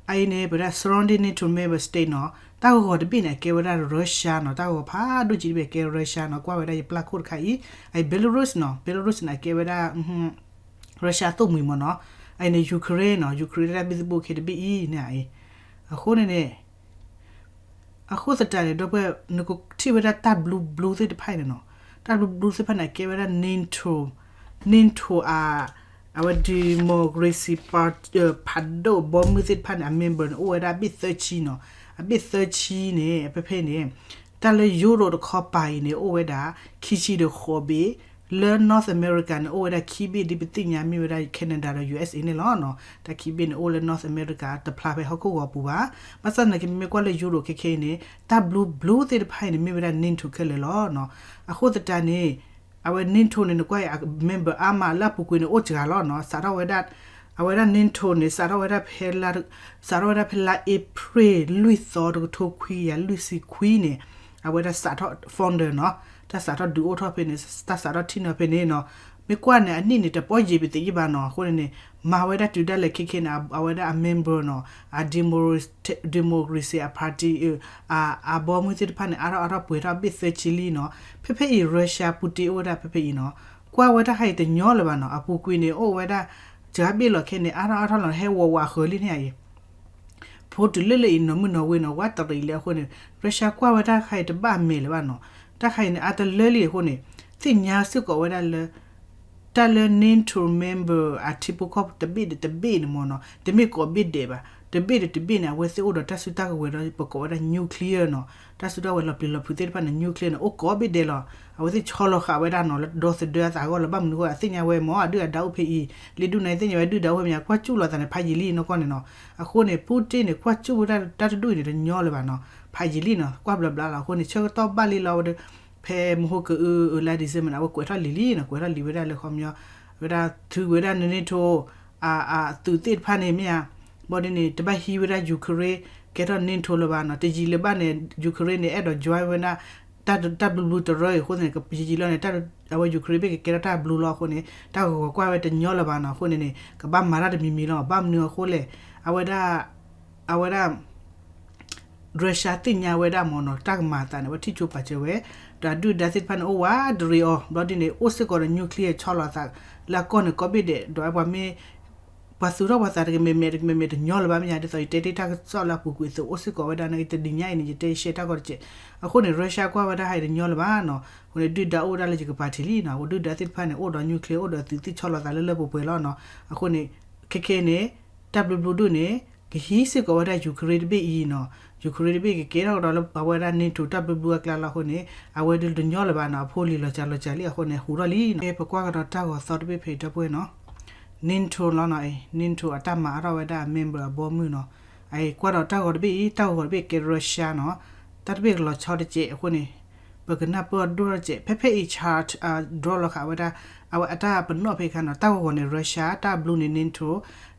အအံၤန့ၣ် ပဝဲဒၣ် surrounding NATO member state နီၤ. တၢ်ဂီၤတဘ့ၣ်န့ၣ် အကဲဝဲဒၣ် Russia နီၤ. တၢ်ဂီၤဖးဒိၣ်ကံတဘ့ၣ်အကဲ Russia နီၤ. ကွၢ်ဝဲဒၣ်ယပျၢ်ခိၣ်တခါအံၤ အအံၤ Belarus နီၤ. Belarus န့ၣ် အကဲဝဲဒၣ် Russia သိၣ်မှံၤမ့ၢ်နီၤ. အအံၤန့ၣ် Ukraine နီၤ. Ukraine တၢ်ဘံၣ်သဘိၣ်ခဲတဘ့ၣ်အံၤန့ၣ်အံၤ အဃိန့ၣ်န့ၣ် အဃိသတးန့ၣ် ဒီပုၢ်ဝဲၢ် နကထံၣ်ဝဲဒၣ်တၢ်ဘျုးဘျုးသ့ၣ်တဖၣ်အံၤန့ၣ်နီၤ. တၢ်ဘျုးဘျုးသ့ၣ်တဖၣ်န့ၣ် အကဲဝဲဒၣ် NATO, NATO အ အဝဲ democracy party ဖးဒိၣ်ဘီမုၢ်သ့ၣ်တဖၣ်န့ၣ် အ member န့ၣ် အိၣ်ဝဲဒၣ်အဘ့ၣ်သၢဆံနီၤ. အဘ့ၣ်သၢဆံန့ၣ် ဖဲဖဲန့ၣ် တၢ်လၢ Europe တခီပၤအံၤန့ၣ် အိၣ်ဝဲဒၣ် ခံဆံဒီးဃိးဘ့ၣ်, လၢ North America န့ၣ် အိၣ်ဝဲဒၣ်ခံဘ့ၣ် ဒ်ပသ့ၣ်ညါမ့ၢ်ဝဲဒၣ် Canada ဒီး USA န့ၣ်လီၤ. တၢ်ခံဘ့ၣ်န့ၣ် အိၣ်လၢ North America တဖျါဖဲဟီၣ်ခိၣ်ဂီၤပူၤဘၣ်. ဘၣ်ဆၣ်သနာ်က့ မ့မ့ၢ်ကွၢ်လၢ Europe ခဲခဲအံၤန့ၣ် တၢ်ဘျုးဘျုးသ့ၣ်တဖၣ်အံၤန့ၣ် မ့ၢ်ဝဲဒၣ် NATO ခဲလၢာ်လီၤ. အဃိသတးန့ၣ် အဝဲ NATO န့ၣ် နကွၢ်အံၤ member အါမးလၢအပူၤကွံာ်န့ၣ် အိၣ်စှၤလီၤနီၤ. စးထီၣ်ဝဲဒၣ် အဝဲဒၣ် NATO န့ၣ် စးထီၣ်ဝဲဒၣ်ဖဲလါ စးထီၣ်ဝဲဒၣ်ဖဲလါအ့ဖြ့ၣ်လွံၢ်သီ တကထိခွံကယၤလွံၢ်ဆံခွံန့ၣ် အဝဲဒၣ်စးထီၣ် founder နီၤ. တၢ်စးထီၣ်ဒုးအိၣ်ထီၣ်ဖဲန့ၣ် တၢ်စးထီၣ်ထံၣ်န့ၢ်ဖဲန့ၣ်နီၤ. မ့ၢ်ကွၢ်န့ၣ် အနံၣ်န့ၣ် တပီယံာ်ပသ့ၣ်ယံာ်ဘၣ်နီၤ. အဃိန့ၣ်န့ၣ် မၤဝဲဒၣ်တုၤဒၣ်လဲာ်ခဲခဲန့ၣ် အဝဲဒၣ်အ member နီၤ အ democracy အ party အဘီမုၢ်သ့ၣ်တဖၣ်န့ၣ် အါထီၣ်အါထီၣ်ပှဲၤထီၣ်ဘ့ၣ်သၢဆံလံနီၤ. ဖဲဖဲအံၤ Russia Putin အိၣ်ဝဲဒၣ်ဖဲဖဲအံၤနီၤ. ကွၢ်ဝဲတၢ်ခါအံၤတညီလၢၤဘၣ်နီၤ. အပူၤကွံာ်န့ၣ် အိၣ်ဝဲဒၣ် စှၤဘ့ၣ်လီၤခဲန့ၣ် အါထီၣ်အါထီၣ်လီၤ ဟဲဝးဝးဃၢၤလံန့ၣ်အံၤ ဖိတုၤလၢလၢအံၤ နီၢ်မုၢ်နီၢ်ဝ့ၤနီၤ ဝးတရံးလံအဃိန့ၣ် Russia ကွၢ်ဝဲတၢ်ခါအံၤတဘၣ်အမဲာ်လၢၤဘၣ်နီၤ. တၢ်ခါအံၤန့ၣ် အါတလၢလံအဃိန့ၣ် သ့ၣ်ညါစ့ၢ်ကီးဝဲဒၣ်လၢ တၢ်လၢ NATO member အထံဖိကီၢ်ဖိတဘ့ၣ်ဒီးတဘ့ၣ်န့ၣ်မ့ၢ်နီၤ, တမ့ၢ်ကိးဘ့ၣ်ဒဲးဘၣ်, တဘ့ၣ်ဒီးတဘ့ၣ်န့ၣ် အဝဲသ့ၣ်အိၣ်ဒီးတၢ်စုတၢ်ကဝဲၤဒီး ပကိးဝဲဒၣ် nuclear နီၤ, တၢ်စုတၢ်ကဝဲၤလီၤပျံၤလီၤဖုးသ့ၣ်တဖၣ်န့ၣ် nuclear န့ၣ် အိၣ်ကိးဘ့ၣ်ဒဲးလီၤ. အဝဲသ့ၣ်ဆီလီၤဃာ်ဝဲဒၣ်နီၤ လၢဒီသဒၢအသးအဂီၢ်လီၤ. ဘၣ်မနုၤအဃိ အသ့ၣ်ညါဝဲမ့ၢ် အဒုၣ်အဒါအိၣ်ဖဲအံၤ, လၢဒုၣ်နၤသ့ၣ်ညါဝဲဒုၣ်ဒါအိၣ်ဖဲမ့ၢ် ကွၢ်စူၣ်လီၤသးန့ၣ် ဖးယံာ်လံနီၢ်ကီၢ်န့ၣ်နီၤ. အဃိန့ၣ် Putin န့ၣ် ကွၢ်စူၣ်ဝဲဒၣ်တၢ်တဒူၣ်အံၤန့ၣ် တညီလၢၤဘၣ်နီၤ, ဖးယံာ်လံနီၤ, ကွၢ်ဘျီဘျီလီၤ. အဃိန့ၣ် ဆၢကတီၢ်ဘၣ်လံလီၤဝဲဒီး ဖဲမဟိကအုအလါ December န့ၣ် အဝဲကွဲးထီၣ်လံၤလံနီၤ, ကွဲးထီၣ်လံၤဝဲဒၣ်လၢခီပညီ ဝဲဒၣ်ထုးဝဲဒၣ် NATO အသုးသ့ၣ်တဖၣ်န့ၣ်မ့ၢ်ဧါ, ဘၣ်ဒ်န့ၣ် တဘၣ်ဟံးဝဲဒၣ် Ukraine ကဲထီၣ် NATO လၢၤဘၣ်နီၤ, တယံာ်လၢၤဘၣ်န့ၣ် Ukraine န့ၣ် အဲၣ်ဒိး join ဝဲဒၣ် တၢ်ဘျုးဘျူတရၢအံၤအဃိန့ၣ် ယံာ်လီၤန့ၣ် အဝဲ Ukraine ဘ့ၣ်ကကဲထီၣ်တၢ်ဘျုးလီၤအဃိန့ၣ် တၢ်ဂီၤဂီၤကွၢ်ဝဲတညီလၢၤဘၣ်နီၤ. အဃိန့ၣ်န့ၣ် ကဘၣ်မၤတၢ်တမံၤမံၤလီၤ. ဘၣ်မနုၤအဃိလဲၣ်, အဝဲဒၣ် အဝဲဒၣ် Russia သ့ၣ်ညါဝဲဒၣ်မ့ၢ်နီၤ တၢ်ကမၤအသးန့ၣ် အဝဲထံၣ်ကၠိပာ်စၢၤဝဲ, ဒီးအဒုၣ်အဒါသ့ၣ်တဖၣ်န့ၣ် အိၣ်ဝးတရံးအီၤ ဘျီဒ်န့ၣ် အိၣ်စ့ၢ်ကီးဒီး nuclear ဆီလီၤအသး လၢအကီၢ်န့ၣ်ကိးဘ့ၣ်ဒဲး ဒီးပှၤမ့ၢ် ပှၤသူၣ်ထီၣ်ပှၤသးတကမဲာ်မဲာ်တကမဲာ်မဲာ်တညီလၢၤဘၣ်မ့ၢ်ညါ ဒ်သိးယတဲတ့ၢ်တၢ်ကစီၣ်လၢအပူၤကွံာ်အသိး အိၣ်စ့ၢ်ကီးဝဲဒၣ်န့ၣ် တနံၤညါအံၤန့ၣ် ယတဲရှဲတၢ်ဂီၤတစဲး. အဃိန့ၣ် Russia ကွၢ်ဝဲဒၣ်ဟဲတညီလၢၤဘၣ်နီၤ. အဃိန့ၣ် ဒုၣ်ဒါအိၣ်ဝဲဒၣ်လၢယကပၤထံးလံနီၤ, အဝဲဒုၣ်ဒါသ့ၣ်တဖၣ်န့ၣ် အိၣ်ဒီး nuclear အိၣ်ဒီးသုးသ့ၣ်ဆီလီၤသးလၢလၢပှဲၤပှဲၤလီၤနီၤ. အဃိန့ၣ် ခဲခဲန့ၣ် တၢ်ဘျုးဘျူဒိၣ်န့ၣ် ကဟံးစ့ၢ်ကီးဝဲဒၣ် Ukraine တဘ့ၣ်အံၤနီၤ, Ukraine တဘ့ၣ်ကကဲထီၣ်ကဒီးလၢအဝဲဒၣ် NATO တၢ်ဘျုးဘျူအကျါလီၤအဃိန့ၣ် အဝဲဒၣ်တညီလၢၤဘၣ်နီၤ, အဖိလံၤလီၤစှၤလီၤစှၤလံအဃိန့ၣ် ဟူးထီၣ်လံနီၤ. ပကွၢ်ကဒီးတၢ်ဂီၤသီတဘ့ၣ်ဖဲအံၤဒီပုၢ်ဝဲၢ်နီၤ, NATO လီၤနီၤ, NATO အတၢ်မၤအါထီၣ်ဝဲဒၣ်အ member အဘီမုၢ်နီၤ, အကွၢ်ဒီးတၢ်ဂီၤတဘ့ၣ်အံၤ တၢ်ဂီၤတဘ့ၣ်ကဲ Russia နီၤ, တၢ်တဘ့ၣ်ကလီၤဆီတစဲးအဃိန့ၣ် ပကနၢ်ပၢၢ်အဒိၣ်ထီၣ်တစဲး ဖဲဖဲအံၤ chart ဒြီလီၤဃာ်ဝဲဒၣ် အဝဲအတၢ်ပနီၣ်ဖဲအခါနီၤ, တၢ်ဂီၤဂီၤန့ၣ် Russia, တၢ်အဘျုးန့ၣ် NATO,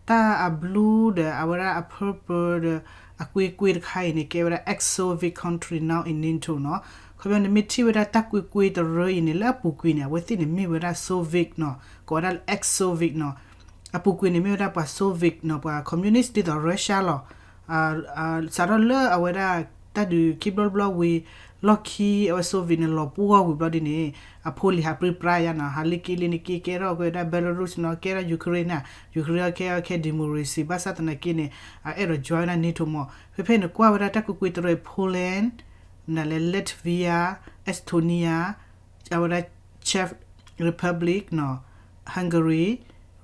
တၢ်အဘျုးဒီးအဝဲဒၣ်အ purple ဒီး အကွ့ကွ့တခါအံၤန့ၣ် ကဲဝဲဒၣ် ex-Soviet country now in NATO နီၤ. ခီပညီနမ့ၢ်ထံၣ်ဝဲဒၣ်တၢ်ကွ့ကွ့တရၢအံၤန့ၣ် လၢအပူၤကွံာ်န့ၣ် အဝဲသ့ၣ်န့ၣ်မ့ၢ်ဝဲဒၣ် Soviet နီၤ, ကိးဝဲဒၣ်လၢ ex-Soviet နီၤ. အပူၤကွံာ်န့ၣ်မ့ၢ်ဝဲဒၣ်ပှၤ Soviet နီၤ, ပှၤ communist ဒ်သိး Russia လီၤ. စးထီၣ်လၢအဝဲဒၣ် တၢ်ဒုးခံဘျီတဘျီဝံၤ လီၢ်ခံအဝဲ Soviet န့ၣ် လီၤပှီၢ်ဝံၤဘျီဒ်န့ၣ် အဖိလံၤဟးပြံပြါယါနီၤ, ဟးလ့က့လ့နက့ ကဲထီၣ်ကဲဝဲဒၣ် Belarus နီၤ, ကဲထီၣ် Ukraine နီၤ, Ukraine အီၤကဲအီၤခဲ democracy ဘၣ်ဆၣ်သနာ်က့န့ၣ် အအဲၣ်ဒိး join ဝဲဒၣ် NATO မး. ဖဲဖဲန့ၣ်ကွၢ်ဝဲဒၣ်တၢ်ကွ့ကွ့တရၢ Poland မနုၤလဲၣ် Latvia, Estonia, အဝဲဒၣ် Czech Republic နီၤ, Hungary,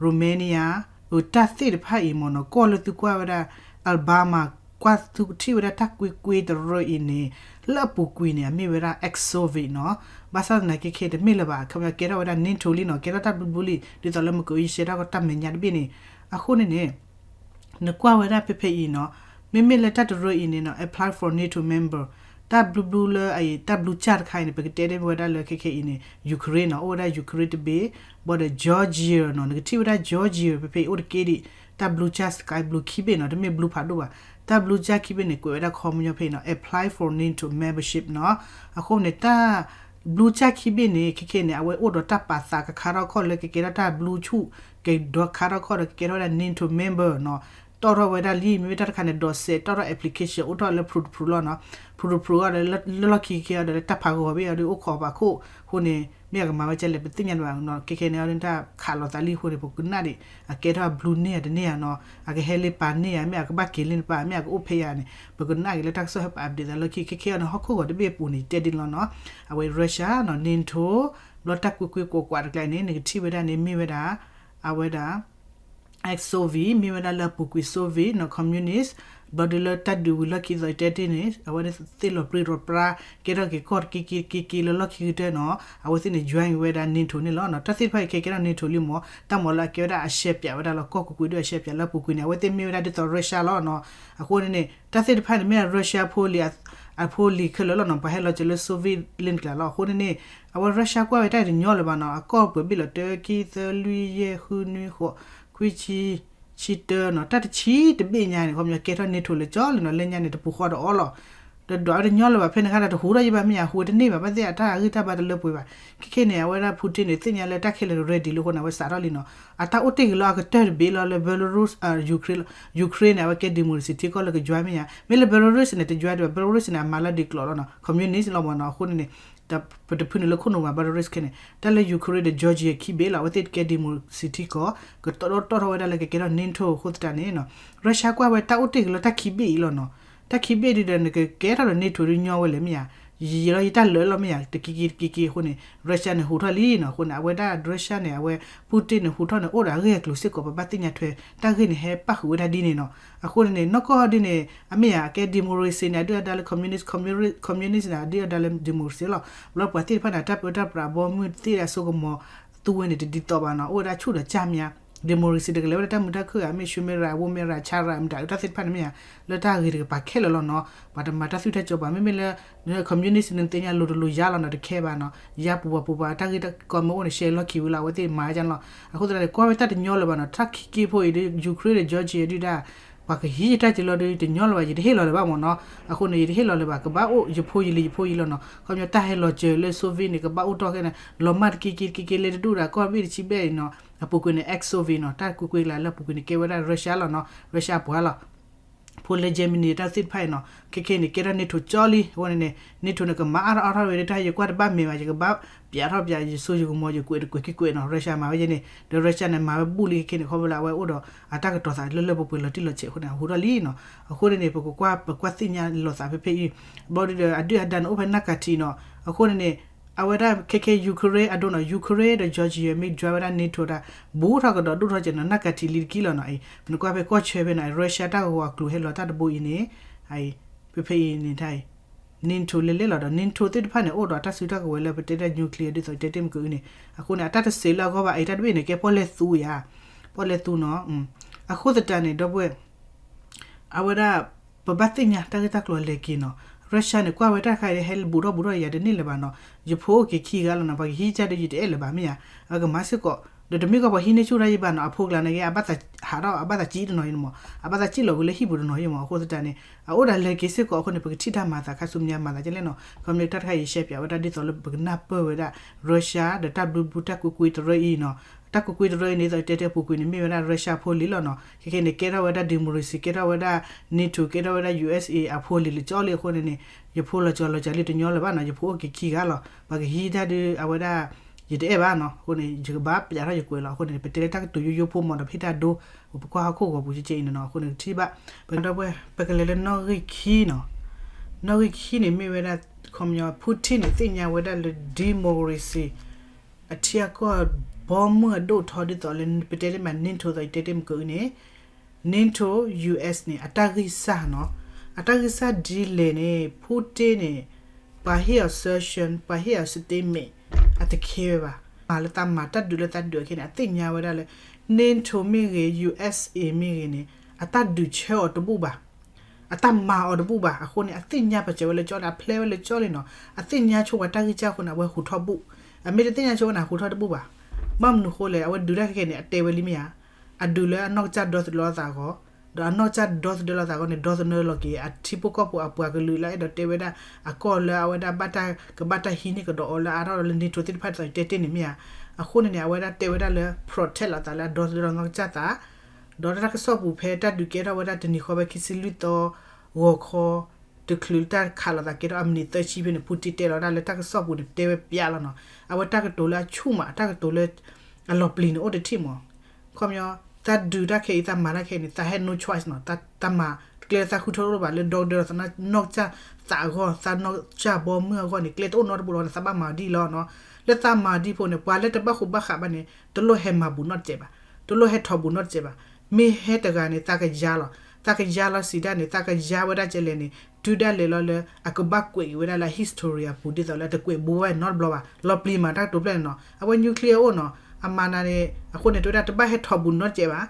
Romania, အတၢ်သ့ၣ်တဖၣ်အံၤမ့ၢ်နီၤ, ကီၢ်လၢသုကွၢ်ဝဲဒၣ် Alabama ကွၢ်သုကထံၣ်ဝဲဒၣ်တၢ်ကွ့ကွ့တရၢအံၤန့ၣ် လၢအပူၤကွံာ်န့ၣ် အမ့ၢ်ဝဲဒၣ် ex-Soviet နီၤ. ဘၣ်ဆၣ်သနာ်က့ခဲတမ့ၢ်လၢၤဘၣ်, ခီပညီကဲထီၣ်ဝဲဒၣ် NATO လံနီၤ, ကဲထီၣ်တၢ်ဘျုးဘျူလံ, ဒ်သိးလၢမုၢ်ကအိၣ်ယရှဲတၢ်ကီတၢ်မဲာ်ညါတဘ့ၣ်န့ၣ်. အဃိန့ၣ်န့ၣ် နကွၢ်ဝဲဒၣ်ဖဲဖဲအံၤနီၤ, မ့မ့ၢ်လၢတၢ်တရၢအံၤန့ၣ်နီၤ apply for NATO member, တၢ်ဘျုးဘျူလၢအံၤ တၢ်ဘျုးစၢ်တခါအံၤန့ၣ် ပကတဲဒ်ဝဲဒၣ်လၢခဲခဲအံၤန့ၣ် Ukraine နီၤ, အိၣ်ဝဲဒၣ် Ukraine တဘ့ၣ်, ဘၣ်ဒီး Georgia နီၤ, နကထံၣ်ဝဲဒၣ် Georgia ဖဲဖဲအံၤအိၣ်တက့ၢ်ဒံး, တၢ်ဘျုးစၢ် sky blue ခံဘ့ၣ်နီၤ, တမ့ၢ်ဘျုးဖးဒိၣ်ဘၣ်, တၢ်ဘျုးစၢ်ခံဘ့ၣ်န့ၣ် ကွဲးဝဲဒၣ်ခီပညီဖဲအံၤနီၤ apply for NATO membership နီၤ. အဃိန့ၣ် တၢ်ဘျုးစၢ်ခံဘ့ၣ်န့ၣ် ခဲခဲန့ၣ် အဝဲအိၣ်ဒီးတၢ်ပာ်သးကခါထီၣ်ခီၣ်လၢကကဲထီၣ်တၢ်ဘျုးဆူၣ်, ကဒီခါထီၣ်ခီၣ်ဒီးကကဲထီၣ်ဝဲဒၣ် NATO member နီၤ, တီၣ်ထီၣ်ဝဲဒၣ်လံ, မ့မ့ၢ်တၢ်တခါန့ၣ် ဒိးစဲးတီၣ်ထီၣ် application အိၣ်ထီၣ်လၢ ဖရူတဖရူလီၤနီၤ, ဖရူတဖရူအီၤဒီးလၢလီၢ်ခံက့ၤအီၤဒီးလၢတၢ်ဖးဂီၤဘ့ၣ်အီၤဒီးအိၣ်ခိးပာ်ခိၣ်, အဃိန့ၣ် မ့ၢ်အကမၤဝဲကဲလဲၣ် ပသ့ၣ်ညါတဘၣ်နီၤ, ခဲခဲန့ၣ်အီၤဒ်တၢ်ခးလိာ်သးလံအဃိန့ၣ် ပကနၣ်ဒံး အကဲထီၣ်အဘျုးန့ၢ်ဧါတန့ၢ်ဧါနီၤ, အကဟဲလၢပာ်န့ၢ်ဧါ, မ့ၢ်အကဘၣ်က့ၤလၢနပာ်, မ့ၢ်အကအိၣ်ဖဲယၤန့ၣ် ပကနၣ်က့ၤလၢတၢ်ကစီၣ်ဟဲပာ် update သးလၢခံ ခဲခဲအီၤန့ၣ် ဟီၣ်ခိၣ်ဂီၤတဘ့ၣ်အပူၤန့ၣ် ယတဲဒ်လီၤနီၤ, အဝဲ Russia နီၤ, NATO, ဘျီတၢ်ကွ့ကွ့ကွးကွးတကျါန့ၣ် နကထံၣ်ဝဲဒၣ်န့ၣ် မ့ၢ်ဝဲဒၣ် အဝဲဒၣ် ex-Soviet မ့ၢ်ဝဲဒၣ်လၢအပူၤကွံာ် Soviet နီၤ communist, ဘျီဒ်လၢတၢ်ဒုးဝံၤလီၢ်ခံသီးတဲတ့ၢ်န့ၣ် အဝဲသ့ၣ်လီၤပြံလီၤပြါ ကဲထီၣ်က့ၤကီၢ်တက့ၢ်က့ၢ်က့ၢ်က့ၢ်လၢလီၢ်ခံကတၢၢ်နီၤ, အဝဲသ့ၣ်န့ၣ် join ဝဲဒၣ် NATO န့ၣ်လီၤနီၤ, တၢ်သ့ၣ်တဖၣ်အံၤခဲကဲထီၣ် NATO လံမး, တၢ်မၤလၢအကဲဝဲဒၣ်အရှဲပၠးဝဲဒၣ်လီၤ, ကီၢ်ကွ့ကွ့ဒ်အရှဲပၠးလၢအပူၤကွံာ်န့ၣ် အဝဲသ့ၣ်မ့ၢ်ဝဲဒၣ်ဒ်သိး Russia လီၤနီၤ, အဃိန့ၣ်န့ၣ် တၢ်သ့ၣ်တဖၣ်န့ၣ်မ့ၢ် Russia ဖိလံၤ အဖိလံၤခဲလၢာ်လီၤနီၤ, ပှၤဟဲလီၤစၢၤလၢ Soviet လ့ၣ်တကျါလီၤ, အဃိန့ၣ်န့ၣ် အဝဲ Russia ကွၢ်ဝဲတၢ်တညီလၢၤဘၣ်နီၤ, အကီၢ်ပှဲၤဘ့ၣ်လီၤ တၢ ခံ သၢ လွံၢ် ယဲၢ် ဃု နွံ ဃိး ခွံ ဆံ ဆံတၢနီၤ, တၢ်တဆံတဘ့ၣ်ညါန့ၣ် ခီပညီကဲထီၣ် NATO လၢကၠီလံနီၤ, လၢညါန့ၣ် တပူၤဃီဒီးအီၤလီၤ, ဒီးဒွးဝဲတညီလၢၤဘၣ်, ဖဲန့ၣ်ခါဒီးတဟူးထီၣ်ယဘၣ်မ့ၢ်ဧါ, ဟူးဝဲတန့ၢ်ဘၣ်, ဘၣ်သ့ၣ်အတၢ်ဂံၢ်တၢ်ဘါတလၢပှဲၤဘၣ်, ခဲခဲန့ၣ် အဝဲဒၣ် Putin န့ၣ် သ့ၣ်ညါလၢတၢ်ခဲလၢာ် ready လံအဃိန့ၣ် အဝဲစးထီၣ်လံနီၤ, အတၢ်အိၣ်တ့ၢ်က့ၤလၢအကတၢၢ်တဘ့ၣ်လီၤလၢ Belarus, Ukraine န့ၣ် အဝဲကဲ democracy ထံကီၢ်လၢက join မ့ၢ်ဧါ, မ့ၢ်လၢ Belarus န့ၣ် တ join ဒံးဘၣ်, Belarus န့ၣ် အမၤလၢဒ်ကျိာ်လီၤနီၤ, communist လီၤမးနီၤ, အဃိန့ၣ်န့ၣ် ပတဖုန့ၣ်လၢခိၣ်နူာ်ဘၣ် Belarus ခဲန့ၣ်, တၢ်လၢ Ukraine ဒီး Georgia ခံဘ့ၣ်လီၤ, အဝဲသ့ၣ်တကဲ democracy ထံကီၢ်, ကတီၢ်ထီၣ်ဝဲဒၣ်လၢကကဲထီၣ် NATO အဃိသတးန့ၣ်နီၤ, Russia ကွၢ်ဝဲတၢ်အိၣ်တ့ၢ်က့ၤလၢတၢ်ခံဘ့ၣ်အံၤလီၤနီၤ, တၢ်ခံဘ့ၣ်ဒ်ဒီး နကကဲထီၣ်ဒီး NATO ဒ်ညီဝဲလဲၣ်မ့ၢ်ဧါ, ယံာ်လီၤယတၢ်လၢာ်လီၤမ့ၢ်ဧါ, တက့ၤက့ၤတက့ၤက့ၤအဃိန့ၣ် Russia န့ၣ် ဟူးထီၣ်လံနီၤ. အဃိန့ၣ် အဝဲဒၣ် Russia န့ၣ် အဝဲ Putin န့ၣ် ဟူးထီၣ်န့ၣ် အိၣ်ဒီးအဂ့ၢ်အကျိၤစ့ၢ်ကီး ပဘၣ်သ့ၣ်ညါထွဲ တၢ်ဂ့ၢ်န့ၣ် ဟဲပၣ်ဃုာ်ဝဲဒၣ်ဒ်န့ၣ်နီၤ. အဃိန့ၣ်န့ၣ် နီၢ်ကီၢ်ဒ်န့ၣ် အမ့ၢ်ဧါ အကဲ democracy န့ၣ် အဒုၣ်အဒါလၢ communist, communist န့ၣ် အဒုၣ်အဒါလၢ democracy လီၤ. ဘျီပှၤသ့ၣ်တဖၣ်န့ၣ် တၢ်ပၢတၢ်ပြး ဘီမုၢ်သ့ၣ်အစိကမီၤ သူဝဲန့ၣ် တဒ်သိးဘၣ်နီၤ, အိၣ်ဝဲဒၣ်ဆူၣ်ဒီးကၢ်မး, democracy တကလဲၤဝဲဒၣ်တၢ်မုာ်တၢ်ခုၣ်ဧါ, မ့ၢ် ရှူမ့ၢ်ရၤ ဝိမ့ၢ်ရၤ ဆါရၤ မတၤ တၢ်သ့ၣ်တဖၣ်န့ၣ်မ့ၢ်ဧါ, လၢတၢ်ဂ့ၤတကပၤခဲလၢာ်လီၤနီၤ, ပှၤတမၤတၢ်သွံၣ်တၢ်စီၤဘၣ်, မ့မ့ၢ်လၢ communist န့ၣ် သ့ၣ်ညါလိၤတလိၤယါလီၤနီၤ, တခဲဘၣ်နီၤ, ယါပူၤပှၤပူၤပှၤ တၢ်ဂ့ၢ်တၢ်ကီမ့ၢ်အိၣ်န့ၣ် ရှဲလီၤခံဝံၤလီၤ, အဝဲသ့ၣ်မၤဒ်န့ၣ်လီၤ. အဃိသတးန့ၣ် ကွၢ်ဝဲတၢ်တညီလၢၤဘၣ်နီၤ, တၢ်ခံက့ဖိအံၤဒီး Ukraine ဒီး Georgia ဒုၣ်ဒါ ပှၤကဟံးယတၢ်က့ၤလီၤဒီး တညီလၢၤဘၣ်, ယတဟ့ၣ်လီၤလၢၤဘၣ်မ့ၢ်နီၤ. အဃိန့ၣ် ယတဟ့ၣ်လီၤလၢၤဘၣ်, ကဘၣ်အိၣ်ယဖိယလံၤယဖိယလံၤလီၤနီၤ. ခီပညီတၢ်ဟဲလီၤစၢၤလၢ Soviet န့ၣ် ကဘၣ်အိၣ်တီၢ်ခဲန့ၣ် လီၤမၢ်တက့ၤက့ၤတက့ၤက့ၤ လဲၤတဒူၣ်ဒီးကီၢ်ဘ့ၣ်တဆံဘျဲၣ်အံၤနီၤ. အပူၤကွံာ်န့ၣ် ex-Soviet နီၤ, တၢ်ကွ့ၢ်ကွ့ၢ်လၢအလၢအပူၤကွံာ်န့ၣ် ကဲဝဲဒၣ် Russia လီၤနီၤ, Russia အပှၤလီၤ. ဖိလၢ Germany တၢ်သ့ၣ်တဖၣ်အံၤနီၤ, ခဲခဲန့ၣ် ကဲထီၣ် NATO ကၠီလံ. အဃိန့ၣ်န့ၣ် NATO န့ၣ် ကမၤအါထီၣ်အါထီၣ်ဝဲဒၣ်တၢ်, ယကွၢ်တဘၣ်မဲာ်ဘၣ်, ယကဘၣ်ပျးထီၣ်ပျး ယစိယကမီၤ ယကွဲးတကွဲးခံကွဲးနီၤ, Russia မၤဝဲယဲန့ၣ်, ဒီး Russia န့ၣ် မၤဝဲဘူၣ်လံခဲခဲန့ၣ် ခီဖျိလၢအဝဲအိၣ်ဒီး အတၢ်ကတိၤသးလၢလၢပှဲၤပှဲၤလီၤတံၢ်လီၤဆဲးအဃိန့ၣ် အဟူးထီၣ်လံနီၤ. အဃိန့ၣ်န့ၣ် ပကကွၢ် ပကွၢ်သ့ၣ်ညါလိာ်သးဖဲဖဲအံၤ, ဘျီဒုဒီး အဒုၣ်အဒါန့ၣ် အိၣ်ဖဲနၢ်ကၤထံးနီၤ. အဃိန့ၣ်န့ၣ် အဝဲဒၣ်ခဲခဲ Ukraine အဒိနီၤ, Ukraine ဒီး Georgia မ့ၢ် join ဝဲဒၣ် NATO တၢ် ဘူးထီၣ်ကဒီးဒိၣ်ထီၣ်ကဲနီၤ, နၢ်ကၤထံးလံတကံလီၤနီၤ. နကွၢ်ဖဲကီၢ်ဆၢဖဲန့ၣ် Russia တၢ်ဂီၤအကျိၤဟဲလီၤတၢ်တဘိအံၤန့ၣ် ဖဲဖဲအံၤန့ၣ် NATO လဲၤလဲၤလီၤဒီး NATO သ့ၣ်တဖၣ်န့ၣ် အိၣ်ဒီးတၢ်စုတၢ်ကဝဲၤလၢပတဲတၢ် nuclear ဒ်သိးတဲတ့ၢ်မုၢ်ကအုန့ၣ်, အဃိန့ၣ် အတၢ်တစဲးလၢအဂီၢ်ဘၣ်, အတၢ်တဘ့ၣ်န့ၣ် ကဲပီၣ်လဲၣ်သူဧါ, ပီၣ်လဲၣ်သူနီၤ. အဃိသတးန့ၣ် ဒီပုၢ်ဝဲၢ် အဝဲဒၣ် ပဘၣ်သ့ၣ်ညါတၢ်ဂ့ၢ်တၢ်ကျိၤအလဲၤက့ၤနီၤ. Russia န့ၣ် ကွၢ်ဝဲတၢ်ခါအံၤ ဟဲဘူးထီၣ်ဘူးထီၣ်ယၤတန့ၢ်လၢၤဘၣ်နီၤ. ယဖိအိၣ်က့ၤခံဂၤလီၤနီၤ, ပှၤကဟံးကဒီး ယတအဲၣ်လၢၤဘၣ်မ့ၢ်ဧါ, အကမၤစ့ၢ်ကီး, ဒီးတမ့ၢ်ကီးပှၤဟံးန့ၢ်ဆူၣ်တၢ်ယဘၣ်နီၤ, အဖိကျါန့ၣ်က့ အဘၣ်သးဟးထီၣ် အဘၣ်သးစံၣ်တနီၤအံၤမ့ၢ်, အဘၣ်သးစံၣ်လီၤကွံာ်လၢဟံၣ်ပူၤတနီၤအံၤမ့ၢ်. အဃိသတးန့ၣ် အအိၣ်ဒီးလဲၤက့ၤစ့ၢ်ကီးအဃိန့ၣ် ပကထံၣ်တၢ်မၤသးခါဆူညါမၤသးကလဲၣ်နီၤ. ခီဖျိတၢ်တခါအံၤယရှဲပၠးဝဲဒၣ်ဒ်သိးလၢပကနၢ်ပၢၢ်ဝဲဒၣ် Russia ဒီးတၢ်ဘျုးဘျုးတၢ်ကွ့ၢ်ကွ့ၢ်တရၢအံၤနီၤ. တၢ်ကွ့ၢ်ကွ့ၢ်တရၢအံၤန့ၣ် ဒ်သိးတဲတဲပူၤကွံာ်န့ၣ် မ့ၢ်ဝဲဒၣ် Russia ဖိလံၤလီၤနီၤ. ခဲခဲန့ၣ် ကဲထီၣ်ဝဲဒၣ် democracy ကဲထီၣ်ဝဲဒၣ် NATO ကဲထီၣ်ဝဲဒၣ် USA အဖိလံၤလၢကၠီလံအဃိန့ၣ်န့ၣ် ယဖိလီၤကၠီလီၤကၠီလံတညီလၢၤဘၣ်နီၤ. ယဖိအိၣ်က့ၤခံဂၤလီၤ, ပှၤကဟံးတၢ်ဒုးအဝဲဒၣ် ယတအဲၣ်ဘၣ်နီၤ. အဃိန့ၣ် ယကဘၣ်ပျးထီၣ်ယကွဲးလီၤ. အဃိန့ၣ် ပတဲလၢတၢ်ကတိၤယိယိဖိမ့ၢ်ဒီး ပဟ့ၣ်တၢ်ဒိ ပကွၢ်ဟီၣ်ခိၣ်ဂီၤပူၤကဲကဲအံၤနီၤ. အဃိန့ၣ် ကထံၣ်ဘၣ် ပဒီပုၢ်ဝဲၢ် ပကလဲၤလၢနီၣ်ဂံၢ်ခံနီၤ. နီၣ်ဂံၢ်ခံန့ၣ်မ့ၢ်ဝဲဒၣ် ခီပညီ Putin န့ၣ် သ့ၣ်ညါဝဲဒၣ်လၢ democracy အထံအကီၢ်ဘီမုၢ်အဒိၣ်ထီဒ်သိးလၢ ပတဲတ့ၢ်မး NATO သိးယတဲတ့ၢ်မုၢ်ကအုန့ၣ် NATO US န့ၣ် အတၢ်ဂံၢ်စၢ်နီၤ. အတၢ်ဂံၢ်စၢ်ဒ်လဲၣ်န့ၣ် Putin န့ၣ် ပှၤဟ့ၣ်အီၤ sanction ပှၤဟ့ၣ်အီၤ statement အတခဲဝဲဘၣ်. မၤလၢသးမၤတၢ်ဒုးလၢသးဒုးအခဲန့ၣ် အသ့ၣ်ညါဝဲဒၣ်လၢ NATO မ့ၢ်ဂ့ၤ USA မ့ၢ်ဂ့ၤန့ၣ် အတၢ်ဒုးဆၢအီၤတဘူၣ်ဘၣ်. အတၢ်မၤအီၤတဘူၣ်ဘၣ်. အဃိန့ၣ် အသ့ၣ်ညါပာ်စၢၤဝဲလၢကၠီန့ၣ် အဖျဲဝဲလၢကၠီလံနီၤ. အသ့ၣ်ညါဆိပှၤတၢ်ဂံၢ်စၢ်အဃိန့ၣ် အဝဲဟူးထီၣ်ဘူၣ်. အမ့ၢ်တသ့ၣ်ညါဆိန့ၣ် ဟူးထီၣ်တဘူၣ်ဘၣ်. ဘၣ်မနုၤဃိလဲၣ် အဝဲဒုးတၢ်ခဲခဲန့ၣ် အတဲဝဲလံမ့ၢ်ဧါ. အဒုးလၢအနီၢ်ကစၢ်ဒီသဒၢလိာ်သးအဂီၢ်, ဒီးအနီၢ်ကစၢ်ဒီသဒၢလိာ်သးအဂီၢ်န့ၣ် ဒီသဒၢလီၤက့ၤ အထံဖိကီၢ်ဖိအပှၤကလုာ်လၢအဲၣ်ဒိးတဲဝဲဒၣ် အကီၢ်လၢအဝဲဒၣ်ဘၣ်တၢ်ကဘၣ်တၢ်ဟံးန့ၢ်ကဒီးအီၤလၢအါထီၣ်လၢ NATO သ့ၣ်တဖၣ်ဒ်သိးတဲတ့ၢ်န့ၣ်မ့ၢ်ဧါ. အဃိန့ၣ်န့ၣ် အဝဲဒၣ်တဲဝဲဒၣ်လၢ protect လိာ်သးလၢအဒီသဒၢလီၤနီၢ်ကစၢ်သး ဒီးတၢ်ကစီၣ်ပူၤဖဲတၢ်ဒုးကဲထီၣ်ဝဲဒၣ်တနံၤဃီဖဲခံဆံလွံၢ်သီ ဂီၤခီ တချုးလၢတၢ်ခးလိာ်သးကဲထီၣ်အမံးနံးသၢဆံဖဲန့ၣ် Putin တဲလီၤဒၣ်လၢတၢ်ကစီၣ်ပူၤန့ၣ် တဲဝဲပျးလီၤနီၤ. အဝဲတၢ်ကတိၤလၢအဆူၣ်မး တၢ်ကတိၤလၢ အလီၤပျံၤန့ၣ်အိၣ်တထံၣ်မး. ခီပညီ သးဒုးတၢ်ခဲအံၤ သးမၤတၢ်ခဲအံၤန့ၣ် သးဟဲ no choice နီၤ. တၢ်မၤ ကျဲသးဃုထၢတအိၣ်ဘၣ်လၢဒီသဒၢလီၤသးနီၢ်ကစၢ်သးအဂီၢ် သးနီၢ်ကစၢ်ဘီမုၢ်အဂီၢ်န့ၣ် ကျဲတအိၣ်နီတဘိလီၤန့ၣ် သးဘၣ်မၤဒ်လီၤနီၤ. လၢသးမၤဒ်ဖိန့ၣ် ပှၤလၢတဘၣ်ဃူဘၣ်ဃးဘၣ်န့ၣ် တလိၣ်ဟဲမၤဘူးနီတစဲးဘၣ်, တလိၣ်ဟဲထီၣ်ဘူးနီတစဲးဘၣ်. မ့ၢ်ဟဲတဂၤန့ၣ် သးကယါလီၤ. သးကယါလီၤစံးဒၣ်န့ၣ် သးကယါဝဲဒၣ်ကဲလဲၣ်န့ၣ် တုၤဒၣ်လဲာ်လီၤလၢ အကဘၣ်ကွဲးက့ၤဝဲဒၣ်လၢ history အပူၤဒ်သိးလၢတကွဲးဘူးဝဲနီတဘျီဘၣ်. လီၤပျံၤမးတၢ်ကတိၤဖျၢၣ်န့ၣ်နီၤ. အဝဲ nuclear အိၣ်နီၤ အမၤနၤန့ၣ် အဃိန့ၣ် တဲဝဲဒၣ်တဘၣ်ဟဲထီၣ်ဘူးနီတစဲးဘၣ်,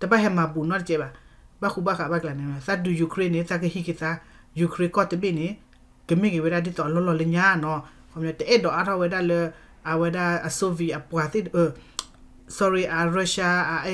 တဘၣ်ဟဲမၤဘူးနီတစဲးဘၣ်. ဘၣ်ဃူဘၣ်ဃးဘၣ်ကျါန့ၣ် သးဒုး Ukraine န့ၣ် သးကဟံးက့ၤသး Ukraine ကီၢ်တဘ့ၣ်န့ၣ် ကမ့ၢ်က့ၤဝဲဒၣ်ဒ်သိးအလီၢ်လီၢ်လၢညါနီၤ. ခီပညီ တအဲၣ်ဒိးအါထီၣ်ဝဲဒၣ်လၢ အဝဲဒၣ်အ Soviet အပှၤသ့ၣ် sorry အ Russia အ အ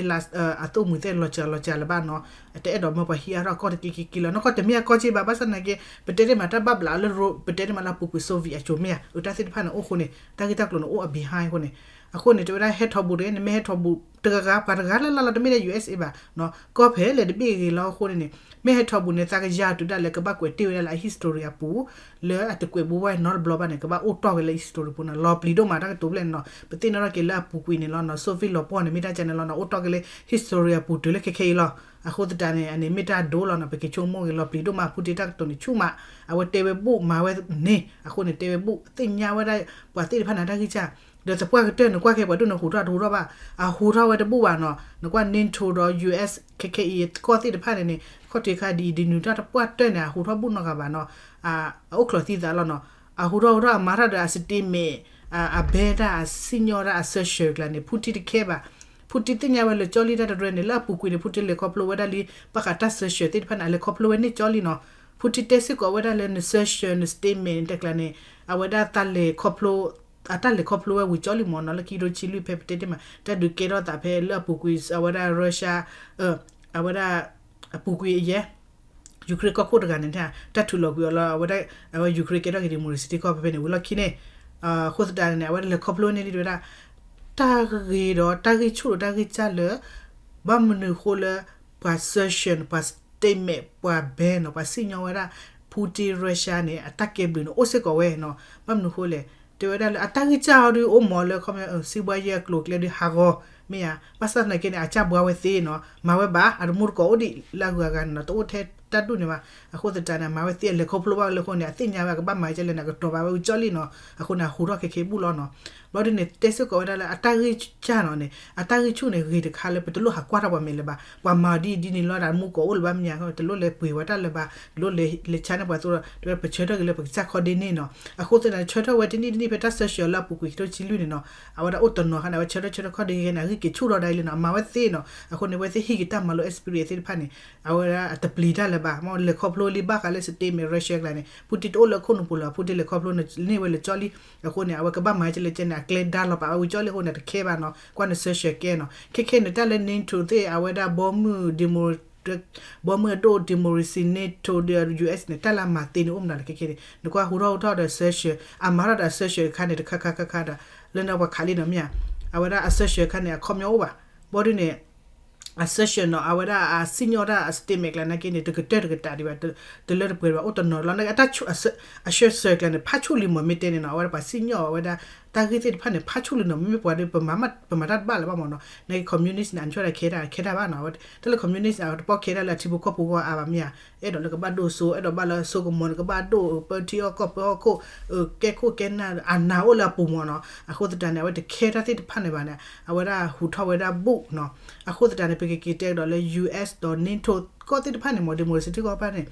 အသိၣ်မှံၤသ့ၣ် လီၤစှၤလီၤစှၤလၢၤဘၣ်နီၤ. တအဲၣ်ဒိးမၢပှၤဟံးအါထီၣ်အကီၢ်တက့ၢ်က့ၢ်က့ၢ်လီၤ. နီၢ်ကီၢ်တမ့ၢ်အကီၢ်က့ဘၣ် ဘၣ်ဆၣ်သနာ်က့ ပတဲတ့ၢ်မးတၢ်ဘၣ်ဘျးလၢ ပတဲတ့ၢ်မးလၢအပူၤကွံာ် Soviet အစိၤမ့ၢ်ဧါ. အတၢ်သ့ၣ်တဖၣ်န့ၣ်အိၣ်အဃိန့ၣ် တၢ်ဂ့ၢ်တၢ်ကျိၤန့ၣ်အိၣ်အ behind အဃိန့ၣ် အဃိန့ၣ် တဲဝဲဒၣ်ဟဲထီၣ်ဘူးတဂ့ၤ နမ့ၢ်ဟဲထီၣ်ဘူးတဂၤဂၤ ပှၤတဂၤလၢ်လၢ်လီၤ တမ့ၢ်ဒၣ် USA ဘၣ်နီၤ. ကီၢ်ဖဲလဲၣ်တဘ့ၣ်ဂ့ၤလီၤအဃိန့ၣ်န့ၣ် မ့ၢ်ဟဲထီၣ်ဘူးန့ၣ် သးကယၤတုၤဒၣ်လဲာ် ကဘၣ်ကွဲးတ့ၢ်ဝဲဒၣ်လၢအ history အပူၤ လၢအတကွဲးဘူးဝဲနီတဘျီဘၣ်န့ၣ် ကဘၣ်အိၣ်တီၢ်က့ၤလၢ history ပူၤန့ၣ် လီၤပျံၤဒိၣ်မးတၢ်ကတိၤဖျၢၣ်န့ၣ်နီၤ. ပသ့ၣ်နီၣ်ထီၣ်က့ၤလၢအပူၤကွံာ်န့ၣ်လီၤနီၤ. Soviet လီၤပှီၢ်န့ၣ် မ့ၢ်တၢ်ကန့ၣ်လီၤနီၤ. အိၣ်တီၢ်က့ၤလၢ history အပူၤတုၤလၢခဲခဲအံၤလီၤ. အဃိသတးန့ၣ် အန့ၣ်မ့ၢ်တၢ်ဒိလီၤနီၤ, ပက့ၤဆိကမိၣ်ဂ့ၤလီၤပျံၤဒိၣ်မး ဖူတ့တၢ်ကတိၤန့ၣ်ဆူၣ်မး, အဝဲတဲဝဲဘူၣ်မၤဝဲန့ၣ်, အဃိန့ၣ်တဲဝဲဘူၣ် သ့ၣ်ညါဝဲဒၣ် ပှၤသ့ၣ်တဖၣ်န့ၣ်တၢ်ဂံၢ်စၢ်, ဒီးသပှၢ်ကတၢၢ်န့ၣ် ကွၢ်ခဲပှၤဒိၣ်န့ၣ်ဟူးထီၣ်တဟူးထီၣ်ဘၣ်, အဟူးထီၣ်ဝဲတဘူၣ်ဘၣ်နီၤ, နကွၢ် NATO ဒီး ယူၣ်အ့း ခဲခဲအံၤ ကီၢ်သ့ၣ်တဖၣ်န့ၣ်န့ၣ် ခီၣ်ထံးခါဒ်အံၤဒ်နုၤတၢ်တပှၢ်တၢၢ်န့ၣ် အဟူးထီၣ်ဘူၣ်နီတဂၤဘၣ်နီၤ, အအိၣ်ချီးသံသးလီၤနီၤ, အဟူးထီၣ်ဟူးထီၣ်အမၤထီၣ်ဒီးအ statement အဘဲတၢ်အစံၣ်ညီၣ်တၢ်အ sanction ကျါန့ၣ် ဖူတ့တခဲဘၣ်, ဖူတ့သ့ၣ်ညါဝဲလၢကၠီလံတၢ်တရၢန့ၣ် လၢအပူၤကွံာ်န့ၣ် ဖူတ့လဲၤခီဖျိဝဲဒၣ်လံ ဘၣ်ဃးတၢ် sanction သ့ၣ်တဖၣ်န့ၣ် အလဲၤခီဖျိဝဲန့ၢ်ကၠီလံနီၤ, ဖူတ့တဲစ့ၢ်ကီးဝဲဒၣ်လၢန sanction န statement တကျါန့ၣ် အဝဲဒၣ်တၢ်လဲၤခီဖျိ အတၢ်လဲၤခီဖျိဝဲဝံၤကၠီလံမ့ၢ်နီၤ, လၢခံကထိဆံလွံၢ်ဖဲပတဲတ့ၢ်မး တၢ်ဒုးကဲထီၣ်သးဖဲလၢအပူၤကွံာ် အဝဲဒၣ် Russia အဝဲဒၣ် အပူၤကွံာ်အယဲၢ် Ukraine ကီၢ်ခိၣ်တဂၤန့ၣ် တၢ်ထုးလီၤကွံာ်အီၤလၢ အဝဲဒၣ် အဝဲ Ukraine ကဲထီၣ်က့ၤ democracy ထံကီၢ်ဖဲဖဲန့ၣ် ဝံၤလီၢ်ခံန့ၣ် အဃိသတးန့ၣ် အဝဲဒၣ်လဲၤခီဖျိန့ၢ်ဒံးဝဲဒၣ် တၢ်ဂ့ၤဒီးတၢ်ဂံၢ်ဆူၣ်ဒီးတၢ်ဂံၢ်စၢ်လၢ ဘၣ်မနုၤဃိလၢ ပှၤ sanction ပှၤ statement ပှၤ ban နီၤ ပှၤစံၣ်ညီၣ်ဝဲဒၣ် Putin Russia န့ၣ် အတၢ်ကဲဘျုးန့ၣ် အိၣ်စ့ၢ်ကီးဝဲနီၤ, ဘၣ်မနုၤဃိလဲၣ် တဲဝဲဒၣ်လၢအတၢ်ဂံၢ်စၢ်အီၤဒုးအိၣ်မးလၢ ခီပညီ စံးဘှါယဲၢ်အကျိၤအကျဲဒုးဟးဂီၤ မ့ၢ်ဧါ, ဘၣ်ဆၣ်သနာ်က့န့ၣ် အစၢ်ဘှါဝဲသ့နီၤ, မၤဝဲဘၣ် အတမူတကိးအိၣ်ဒံးလၢအဂုၤအဂၤန့ၣ်နီၤ, တအိၣ်ထဲတၢ်ဒူၣ်န့ၣ်ဘၣ်, အဃိသတးန့ၣ် မၤဝဲသ့ အလဲၤခီဖျိဘၣ်လၢအဃိန့ၣ် အသ့ၣ်ညါဝဲကဘၣ်မၤကဲလဲၣ်န့ၣ် အကတီၤဘၣ်ဝဲဝံၤကၠီလံနီၤ, အဃိန့ၣ် အဟူးထီၣ်ခဲခဲဘူၣ်လီၤနီၤ, ဘျီဒ်န့ၣ် တဲစ့ၢ်ကီးဝဲဒၣ်လၢအတၢ်ဂံၢ်စၢ်နီၤန့ၣ် အတၢ်ဂံၢ်ဆူၣ်န့ၣ် ဂ့ၤတခါလၢပတလိၣ်ဟးကွၢ်ထီၣ်ပှၤမဲာ်လၢၤဘၣ်, ပှၤမၤဒ်အံၤဒ်န့ၣ်လီၤဒီး မူကိးအိၣ်လၢၤဘၣ်မ့ၢ်ဧါ, တလိၣ်လဲၤပှ့ၤဝဲတၢ်လၢၤဘၣ်, တလိၣ်လဲၤဆါန့ၢ်ပှၤသိဒီး တဝဲပဆၢထၢၣ်က့ၤလၢပကစၢ်ခီဒ့န့ၣ်နီၤ, အဃိသတးန့ၣ် ဆၢထၢၣ်ဝဲတနံၣ်တနံၣ်ဖဲတၢ် sanction လၢအပူၤကွံာ်ခံထိဆံလွံၢ်န့ၣ်နီၤ, အဝဲဒၣ်အိၣ်တနီၤခါန့ၣ် အဝဲဆၢထၢၣ်ဆၢထၢၣ်ခီၣ်ဒ့ဂ့ၤန့ၣ် အဂံၢ်က့ၤဆူၣ်ထီၣ်ဒၣ်အံၤလံနီၤ, အမၤဝဲသ့နီၤ, အဃိန့ၣ် အဝဲသ့ၣ်ဟံၣ်က့ၤတၢ်မၤလိ experience သ့ၣ်တဖၣ်န့ၣ် အဝဲဒၣ်အတပျံၤတၢ်လၢၤဘၣ်, မ့ၢ်လဲၤခီဖျိလံဘၣ်ဃးလၢ statement Russia ကျါန့ၣ် ဖူတ့တအိၣ်လၢခိၣ်နူာ်ပူၤလၢၤ, ဖူတ့လဲၤခီဖျိန့ၢ်ဝဲလၢကၠီလံ, အဃိန့ၣ် အဝဲကဘၣ်မၤကဲလဲၣ်ကဲန့ၣ် အကျဲဒါလီၤပာ်ဝဲဝံၤကၠီလံအဃိန့ၣ် တခဲဘၣ်နီၤ, ကွၢ်န့ၣ် sanction ကဲနီၤ, ခဲခဲန့ၣ် တၢ်လၢ NATO သ့ၣ် အဝဲဒၣ် ဘီမုၢ်အဒိၣ် democracy NATO ဒီး ယူၣ်အ့းန့ၣ် တၢ်လၢအမၤသ့န့ၣ်အိၣ်မနုၤလဲၣ်, ခဲခဲန့ၣ် နကွၢ်ဟူးထီၣ်ဟူးထီၣ်ဒီး sanction အမၤထီၣ်ဒီး sanction တခါန့ၣ် တခါခါခါခါဒီး လၢနီၢ်ပှၤခးလံနီၤမ့ၢ်ဧါ, အဝဲဒၣ်အ sanction တခါန့ၣ် အခီပညီအိၣ်ဘၣ်, ဘျီဒ်န့ၣ် အ sanction နီၤ အဝဲဒၣ်အစံၣ်ညီၣ်တၢ်အ statement ကျါနာ်က့န့ၣ် တကတၢၢ်တကတးဒံးဘၣ်, တလၢတပှဲၤဘၣ် အိၣ်တနီၤလီၤ, အတၢ်အ sanction ကျါန့ၣ် ဖးဆူၣ်လံမ့ၢ်မ့ၢ်တဲန့ၣ်နီၤ, အဝဲဒၣ်ပှၤစံၣ်ညီၣ်အဝဲဒၣ် တၢ်ဂ့ၢ်သ့ၣ်တဖၣ်န့ၣ် ဖးဆူၣ်လံနီၤ, မ့မ့ၢ်ပှၤဒီး ပမၤတၢ်တဘၣ်လၢၤဘၣ်မ့ၢ်နီၤ, နာ်က့ communist န့ၣ် အဆၢဒၣ်ခဲတၢ်ခဲတၢ်ဘၣ်နီၤ, တၢ်လၢ communist န့ၣ် အတပီၢ်ခဲတၢ်လၢအထံဖိကီၢ်ဖိဂီၢ်အါဘၣ်မ့ၢ်ဧါ, အဲၣ်ဒိးလၢကဘၣ်ဒိၣ်စိ အဲၣ်ဒိးဘၣ်လၢစိကမီၤန့ၣ် ကဘၣ်ဒိၣ် ပၢထံအီၣ်ကီၢ်ပၢဟီၣ်ခိၣ် ကဲခိၣ်ကဲနၢ် အနၢ်အိၣ်လၢအပူၤမ့ၢ်နီၤ, အဃိသတးန့ၣ် အဝဲတခဲတၢ်သ့ၣ်တဖၣ်န့ၣ်ဘၣ်န့ၣ် အဝဲဒၣ်ဟူးထီၣ်ဝဲဒၣ်ဘူၣ်နီၤ, အဃိသတးန့ၣ် ပကက့ၤတဲကဒီးလၢ ယူၣ်အ့း ဒီး NATO ကီၢ်သ့ၣ်တဖၣ်န့ၣ်မ့ၢ် democracy ထံကီၢ်တဖၣ်န့ၣ်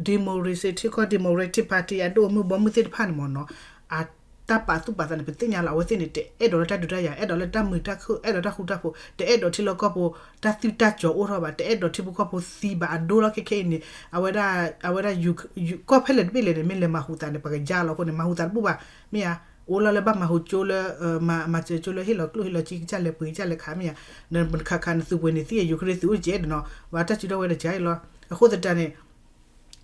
democracy ထံကီၢ် democratic party အဒိၣ်အမုၢ်ဘီမုၢ်သ့ၣ်တဖၣ်န့ၣ်မ့ၢ်နီၤ, အတၢ်ပာ်သူၣ်ပာ်သးန့ၣ် ပသ့ၣ်ညါလီၤ, အဝဲသ့ၣ်န့ၣ် တအဲၣ်ဒိးလၢတၢ်ဒုးတၢ်ယၤ အဲၣ်ဒိးလၢတၢ်မုာ်တၢ်ခုၣ် အဲၣ်ဒိးတၢ်ဃူတၢ်ဖိး တအဲၣ်ဒိးထံလီၢ်ကီၢ်ပူၤ တၢ်သုတၢ်ကီၤအိၣ်ထီၣ်ဘၣ် တအဲၣ်ဒိးထံဖိကီၢ်ဖိသံဘၣ်အဒိလီၤ, ခဲခဲအံၤန့ၣ် အဝဲဒၣ် အဝဲဒၣ် ကီၢ်ဖဲလဲၣ်တဘ့ၣ်လဲၣ်န့ၣ် မ့ၢ်လဲၤမၤဟူးသးန့ၣ် ပှၤကယါလီၤအဃိန့ၣ် မၤဟူးသးတဘူၣ်ဘၣ်, မ့ၢ်ဧါ, အိၣ်လီၤလၢဘၣ်မၤဟူးကၠိလၢ မၤစၢၤကၠိလၢဟ့ၣ်လီၤကျိၣ်ဟ့ၣ်လီၤစ့ ကစၢ်လဲၤပှ့ၤကစၢ်လဲၤခးမ့ၢ်ဧါ, နခးခးနသုးပှ့ၤန့ၣ်သံ ယူၤခရ့ၣ်သုးအိၣ်ကဲဒီးနီၤ ဘၣ်တၢ်စုထီၣ်ဝဲတကးအံၤလီၤ, အဃိသတးန့ၣ်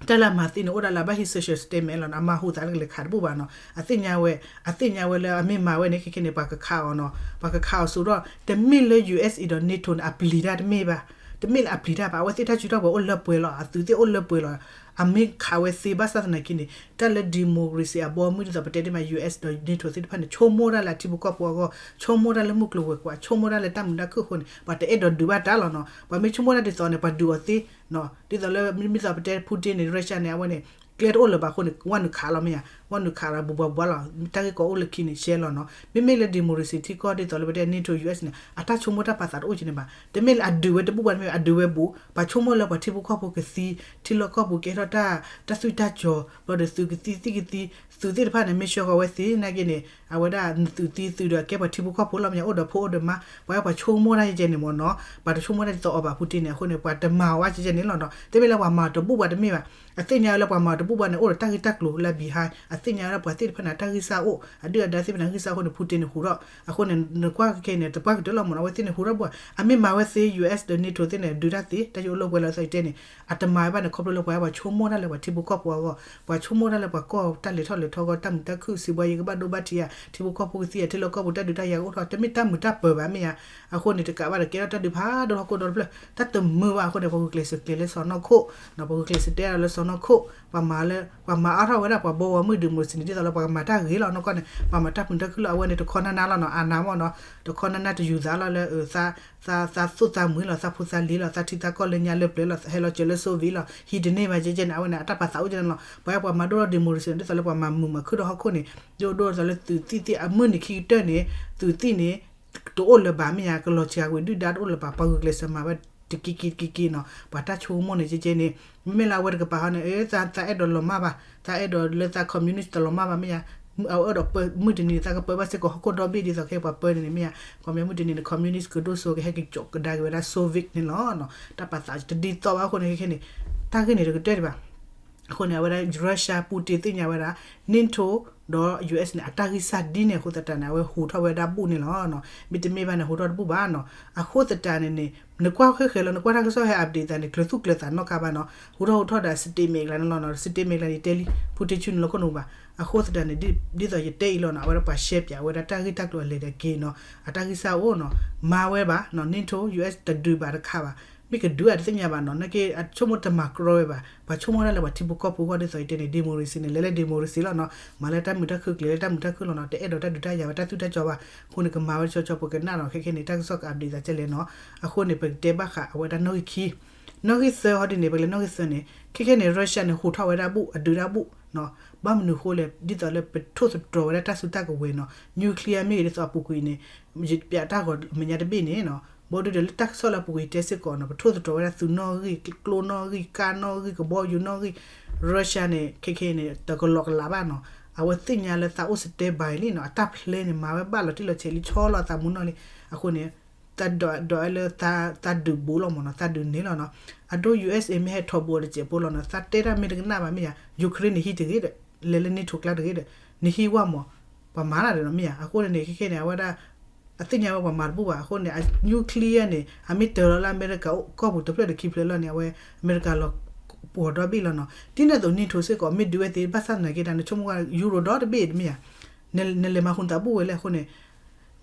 တၢ်လၢအမၤသ့န့ၣ် အိၣ်ဒၣ်လၢအဘၣ်ဟ့ၣ် social statement လီၤနီၤ, အမၤဟူးသးလၢကလဲၤခးတဘူၣ်ဘၣ်နီၤ, အသ့ၣ်ညါဝဲ အသ့ၣ်ညါဝဲလၢအမ့ၢ်မၤဝဲန့ၣ် ခဲခဲန့ၣ် ပှၤကခးအီၤနီၤ, ပှၤကခးအီၤစိဒီး တမ့ၢ်လၢ ယူၣ်အ့းအံၤဒီး NATO န့ၣ် အပျံၤတၢ်တမ့ၢ်ဘၣ်, တမ့ၢ်လၢအပျံၤတၢ်ဘၣ်, အဝဲသ့ၣ်တၢ်စုထီၣ်ပှဲၤအိၣ်လၢပှဲၤလီၤ, အသုးသ့ၣ်အိၣ်လၢပှဲၤလီၤ, အမ့ၢ်ခးဝဲသ့ဘၣ်ဆၣ်သနာ်က့န့ၣ် တၢ်လၢ democracy အဘီအမုၢ်ဒ်သိးပတဲတ့ၢ်မး ယူၣ်အ့းဒီး NATO သ့ၣ်တဖၣ်န့ၣ် ဆိကမိၣ်တၢ်လၢအထံဖိကီၢ်ဖိအဂီၢ်, ဆိကမိၣ်တၢ်လၢမုၢ်ကျိၤဝဲၤကွာ်, ဆိကမိၣ်တၢ်လၢတၢ်မုာ်တၢ်ခုၣ်အဃိန့ၣ် ပှၤတအဲၣ်ဒိးဒုးဘၣ်တၢ်လီၤနီၤ, ပှၤမ့ၢ်ဆိကမိၣ်တၢ်ဒ်သိးန့ၣ် ပှၤဒုးအီၤသ့ ဒ်သိးလၢ မ့ၢ်သိးပတဲ Putin န့ၣ် Russia န့ၣ် အဝဲန့ၣ် ကျဲတအိၣ်လၢၤဘၣ်အဃိန့ၣ် ဝဲနုာ်ခးလီၤမ့ၢ်ဧါ, ဝဲနုာ်ခးလီၤ ဘူးဘှါဘူးဘှါလီၤ, တၢ်ဂ့ၢ်ကီအိၣ်လၢခံန့ၣ် ရှဲလီၤနီၤ, မ့မ့ၢ်လၢ democracy ထံကီၢ်ဒ်သိးလၢပတဲ NATO US န့ၣ် အတၢ်ဆိကမိၣ်တၢ်ပာ်သးတအိၣ်က့ၤန့ၣ်ဘၣ်, တမ့ၢ်လၢအဒုးဝဲတဘူၣ်ဘၣ်တမ့ၢ် အဒုးဝဲဘူး, ပှၤဆိကမိၣ်လၢပှၤထံဖိကီၢ်ဖိကသံ, ထံလီၢ်ကီၢ်ပူၤကဲထီၣ်တၢ် တၢ်သုးတၢ်ကီၤ, ဘျီဒီးသုးကသံသံကသံ, သုးသ့ၣ်တဖၣ်န့ၣ် မ့ၢ်ဆှၢဃီၤဝဲသ့နာ်က့န့ၣ် အဝဲဒၣ်နသုးသံသုးဒီး ကဲပှၤထံဖိကီၢ်ဖိလီၤမ့ၢ် အိၣ်ဒီးဖိအိၣ်ဒီးမါ, ပှၤပှၤဆိကမိၣ်တၢ်ယဲၢ်ကဲန့ၣ်မ့ၢ်နီၤ, ပှၤတဆိကမိၣ်တၢ်ဒ်သိးအီၤဘၣ် Putin န့ၣ် အဃိန့ၣ် ပှၤတမၤဝဲကဲကဲန့ၣ်လီၤနီၤ, တမ့ၢ်လၢပှၤမၤတဘူၣ်ဘၣ်တမ့ၢ်ဘၣ်, အသ့ၣ်ညါလၢပှၤမၤတဘူၣ်ဘၣ်န့ၣ် အိၣ်ဒီးတၢ်ဂ့ၢ်တၢ်ကျိၤလၢ behind, အသ့ၣ်ညါလၢပှၤသ့ၣ်တဖၣ်န့ၣ် တၢ်ဂံၢ်စၢ်အိၣ်, အဒုၣ်အဒါသ့ၣ်တဖၣ်န့ၣ် ဂံၢ်စၢ်အိၣ်အဃိန့ၣ် Putin န့ၣ်ဟူးထီၣ်, အဃိန့ၣ် နကွၢ်ကဲန့ၣ် တပှၢ်ကတၢၢ်လီၤမ့ၢ်နီၤ, အဝဲသ့ၣ်န့ၣ်ဟူးထီၣ်ဘူၣ်, အမ့ၢ်မၤဝဲသ့ US ဒီး NATO သ့ၣ်န့ၣ် ဒုးတၢ်သ့, တၢ်ယိးလိာ်ကွဲလၢသီတဲန့ၣ် အတမၤဘၣ်န့ၣ် ခီဖျိလၢပှၤ ပှၤဆိကမိၣ်တၢ်လၢပှၤထံဖိကီၢ်ဖိအဂီၢ်, ပှၤဆိကမိၣ်တၢ်လၢပှၤကီၢ်တၢ်လဲၤထီၣ်လဲၤထီအဂီၢ်, တၢ်မုာ်တၢ်ခုၣ် စံးဘှါယဲၢ်ကဘၣ်ဒိဘၣ်ထံးဧါ, ထံဖိကီၢ်ဖိကသံဧါ, ထံလီၢ်ကီၢ်ပူၤ တၢ်ဒုးတၢ်ယၤကအိၣ်ထီၣ်, တမ့ၢ်တၢ်မုာ်တၢ်ပၢၤဘၣ်မ့ၢ်ဧါ, အဃိန့ၣ် တကးဘၣ်ဒီးကဲထီၣ်တၢ်ဒုးဖးဒိၣ်ဟီၣ်ခိၣ်ဒီတဖျၢၣ်, တၢ်တမုာ်ဘၣ်အဃိန့ၣ် ပှၤဂုာ်ကျဲးစၢးကျဲးလၢစီၢ်နီၤခိၣ်, ပှၤဂုာ်ကျဲးစၢးတဲဒီးလၢစီၢ်နီၤခိၣ်, ပှၤမၤလၢ ပှၤမၤအါထီၣ်ဝဲဒၣ် ပှၤဘီဝဲမုၢ် democracy န့ၣ် ဒ်သိးလၢပှၤကမၤတၢ်ဂ့ၤလီၤ နီၢ်ကီၢ်န့ၣ် ပှၤမၤတၢ်မုာ်တၢ်ခုၣ်လီၤ အဝဲန့ၣ် တခီနၢ်နၢ်လီၤနီၤ အနၢ်မ့ၢ်နီၤ တခီနၢ်နၢ်တယူၤသးလီၤလၢ သးသိၣ်သးမှံၤလီၤ သးဖိသးလံၤလီၤ သးထံသးကီၢ်လၢညါလၢပျၢၤလီၤ ဟဲလီၤစၢၤလၢ Soviet လီၤ ဟံးတန့ၢ်ဘၣ်ကဲကဲန့ၣ် အဝဲန့ၣ် အတၢ်ပာ်သးအိၣ်ကဲန့ၣ်လီၤ ပှၤပှၤမၤဒိၣ်ထီၣ် democracy န့ၣ် ဒ်သိးလၢပှၤမၤမုာ်မၤခုၣ်ထီၣ်ဟီၣ်ခိၣ်န့ၣ် ဒိၣ်ဒိၣ်ဒ်သိးလၢသုးသံၣ်သ့ၣ် အမုၢ်နံၤခံကတၢၢ်န့ၣ် သုးသံၣ်န့ၣ် တအိၣ်လၢၤဘၣ်မ့ၢ်ယါ ကလီၤစှၤဝံၤဒုၣ်ဒါတအိၣ်လၢၤဘၣ် ပှၤဂုာ်ကျဲးစၢးမၤဝဲတက့က့တက့က့နီၤ ပှၤတၢ်ဆိကမိၣ်န့ၣ် ကဲကဲန့ၣ် မ့မ့ၢ်လၢအဝဲတကပၤဟီန့ၣ် သးအဲၣ်ဒိးလီၤမၢ်ဘၣ် သးအဲၣ်ဒိးလၢသး communist တလီၤမၢ်ဘၣ်မ့ၢ်ယါ အဝဲအဲၣ်ဒိးပၢမုၢ်တနံၤ သးကပၢဘၣ်စ့ၢ်ကီးဟီၣ်ခိၣ်ဒီဘ့ၣ်ဒ်သိးခဲအံၤပှၤပၢန့ၣ်န့ၣ်မ့ၢ်ယါ ခီပညီမုၢ်တနံၤန့ၣ် communist ကဒိၣ်စိကဟဲက့ၤကၠီးကဒါက့ၤဝဲဒၣ် Soviet န့ၣ်လီၤ တၢ်ပာ်သးတဒ်သိးဘၣ်အဃိန့ၣ်ခဲခဲန့ၣ် တၢ်ဂ့ၢ်န့ၣ်တကတၢၢ်ဒံးဘၣ် အဃိန့ၣ် အဝဲဒၣ် Russia Putin သ့ၣ်ညါဝဲဒၣ် NATO ဒီး US န့ၣ် အတၢ်ဂံၢ်စၢ်ဒ်န့ၣ်အဃိသတးန့ၣ် အဝဲဟူးထီၣ်ဝဲဒၣ်ဘူၣ်န့ၣ်လီၤ. မ့တမ့ၢ်ဘၣ်န့ၣ် ဟူးထီၣ်တဘူၣ်ဘၣ်နီၤ. အဃိသတးန့ၣ်န့ၣ် နကွၢ်ဃဲဃဲလီၤ နကွၢ်တၢ်ကစီၣ်ဟဲ update သးန့ၣ် ကျၢၤသူၣ်ကျၢၤသးနီတခါဘၣ်နီၤ. ဟူးထီၣ်ဟူးထီၣ်ဒီး statement ကျါန့ၣ်လီၤနီၤ. statement ကျါန့ၣ် တဲလံ Putin ဆူနလီၢ်ခိၣ်နူာ်ဘၣ်. အဃိသတးန့ၣ် ဒ်သိးယတဲအံၤလီၤနီၤ အဝဲဒၣ်ပှၤရှဲပၠးဝဲဒၣ်တၢ်ဂ့ၢ်တၢ်ကျိၤအလဲၤဒီးက့ၤနီၤ အတၢ်ဂံၢ်စၢ်အိၣ်နီၤ မၤဝဲဘၣ်နီၤ NATO US တဒုးဘၣ်တခါဘၣ် မ့ၢ်ကဒုးအတသ့ၣ်ညါဘၣ်နီၤ နာ်က့အဆိကမိၣ်တမၤကြီဝဲဘၣ် ပှၤဆိကမိၣ်ဒၣ်လၢပှၤထံဖိကီၢ်ဖိအဂီၢ်ဒ်သိးယတဲန့ၣ် democracy န့ၣ် လဲၤလၢ democracy လီၤနီၤ မၤလၢတၢ်မုာ်တၢ်ခုၣ်ကျဲၤလၢတၢ်မုာ်တၢ်ခုၣ်လီၤနီၤ တအဲၣ်ဒိးတၢ်ဒုးတၢ်ယၤဝဲတၢ်သူၣ်တၢ်ကၠီဘၣ် အဃိန့ၣ်ကမၤဝဲတဆီဆီပကနၣ်နီၤ ခဲခဲန့ၣ် တၢ်ကစီၣ်က update သးကဲလဲၣ်နီၤ အဃိန့ၣ် ပကတဲဘၣ်ဃးအဝဲဒၣ်နီၣ်ဂံၢ်ခံ နီၣ်ဂံၢ်သၢဟီဒ်န့ၣ် ပကလဲၤနီၣ်ဂံၢ်သၢန့ၣ် ခဲခဲန့ၣ် Russia န့ၣ် ဟူးထီၣ်ဝဲဒၣ်ဘူၣ် အဒုးဒၣ်ဘူၣ်နီၤ ဘၣ်မနုၤအဃိလဲၣ် ဒ်သိးလၢပထိၣ်သတြီၤဝဲဒၣ်တၢ်စုတၢ်ကဝဲၤနီၤ nuclear မ့ၢ်ဂ့ၤဒ်သိးအပူၤကွံာ်န့ၣ် ယပျးတၢ်ဂီၤမဲာ်ညါတဘ့ၣ်န့ၣ်နီၤ ဘီဒုဒီးလၢတၢ်ကစီၣ်လၢအပူၤကွံာ်တဲစ့ၢ်ကီးနီၤ ပထိၣ်သတြီၤဝဲဒၣ်သုးနီၣ်ဂံၢ် ကျိနီၣ်ဂံၢ် ကါနီၣ်ဂံၢ် ကဘီယူၤနီၣ်ဂံၢ် Russia န့ၣ် ခဲခဲန့ၣ် တကလီကလးဘၣ်နီၤ အဝဲသ့ၣ်ညါလၢသးအိၣ် standby လံနီၤ အတၢ် plan န့ၣ် မၤဝဲဘၣ်လီၤတံၢ်လီၤဆဲးလံ ဆီလီၤအသးမူနီၣ်လံ အဃိန့ၣ် သးဒိးဒိးလၢသးဒုးဘူးလီၤမ့ၢ်နီၤ သးဒုးန့ၢ်လီၤနီၤ အဒိ USA မ့ၢ်ဟဲထီၣ်ဘူးအီၤတစဲးဖိလီၤနီၤ သးတဲတၢ်မ့ၢ်တကနၣ်ဘၣ်မ့ၢ်ယါ Ukraine န့ၣ် ဟံးတဂ့ၤဒီး လဲၤလၢ NATO ကျါတဂ့ၤဒီး နဟံးဝဲမ့ၢ် ပှၤမၤတၢ်ဒီးနီၤမ့ၢ်ယါ အဃိန့ၣ် ခဲခဲန့ၣ် အဝဲဒၣ် အသ့ၣ်ညါဝဲပှၤမၤတဘူၣ်ဘၣ် အဃိန့ၣ် အ nuclear န့ၣ် အမ့ၢ်တၢၤလီၤလၢအမဲရကၤကီၢ်ပူၤတဖျၢၣ်ဒီးခံဖျၢၣ်လီၤန့ၣ် အဝဲ အမဲရကၤလီၤပှီၢ်ဒီဘ့ၣ်လီၤနီၤ ဒ်န့ၣ်အသိး NATO စ့ၢ်ကီး မ့ၢ်ဒုးဝဲသ့ ဘၣ်ဆၣ်သနာ်က့ဒၣ် နဆိကမိၣ်ဝဲ Euro ဒီတဘ့ၣ်မ့ၢ်ယါ နလဲၤမၤဟူသးဘူၣ်ဝဲလဲၣ်အဃိန့ၣ်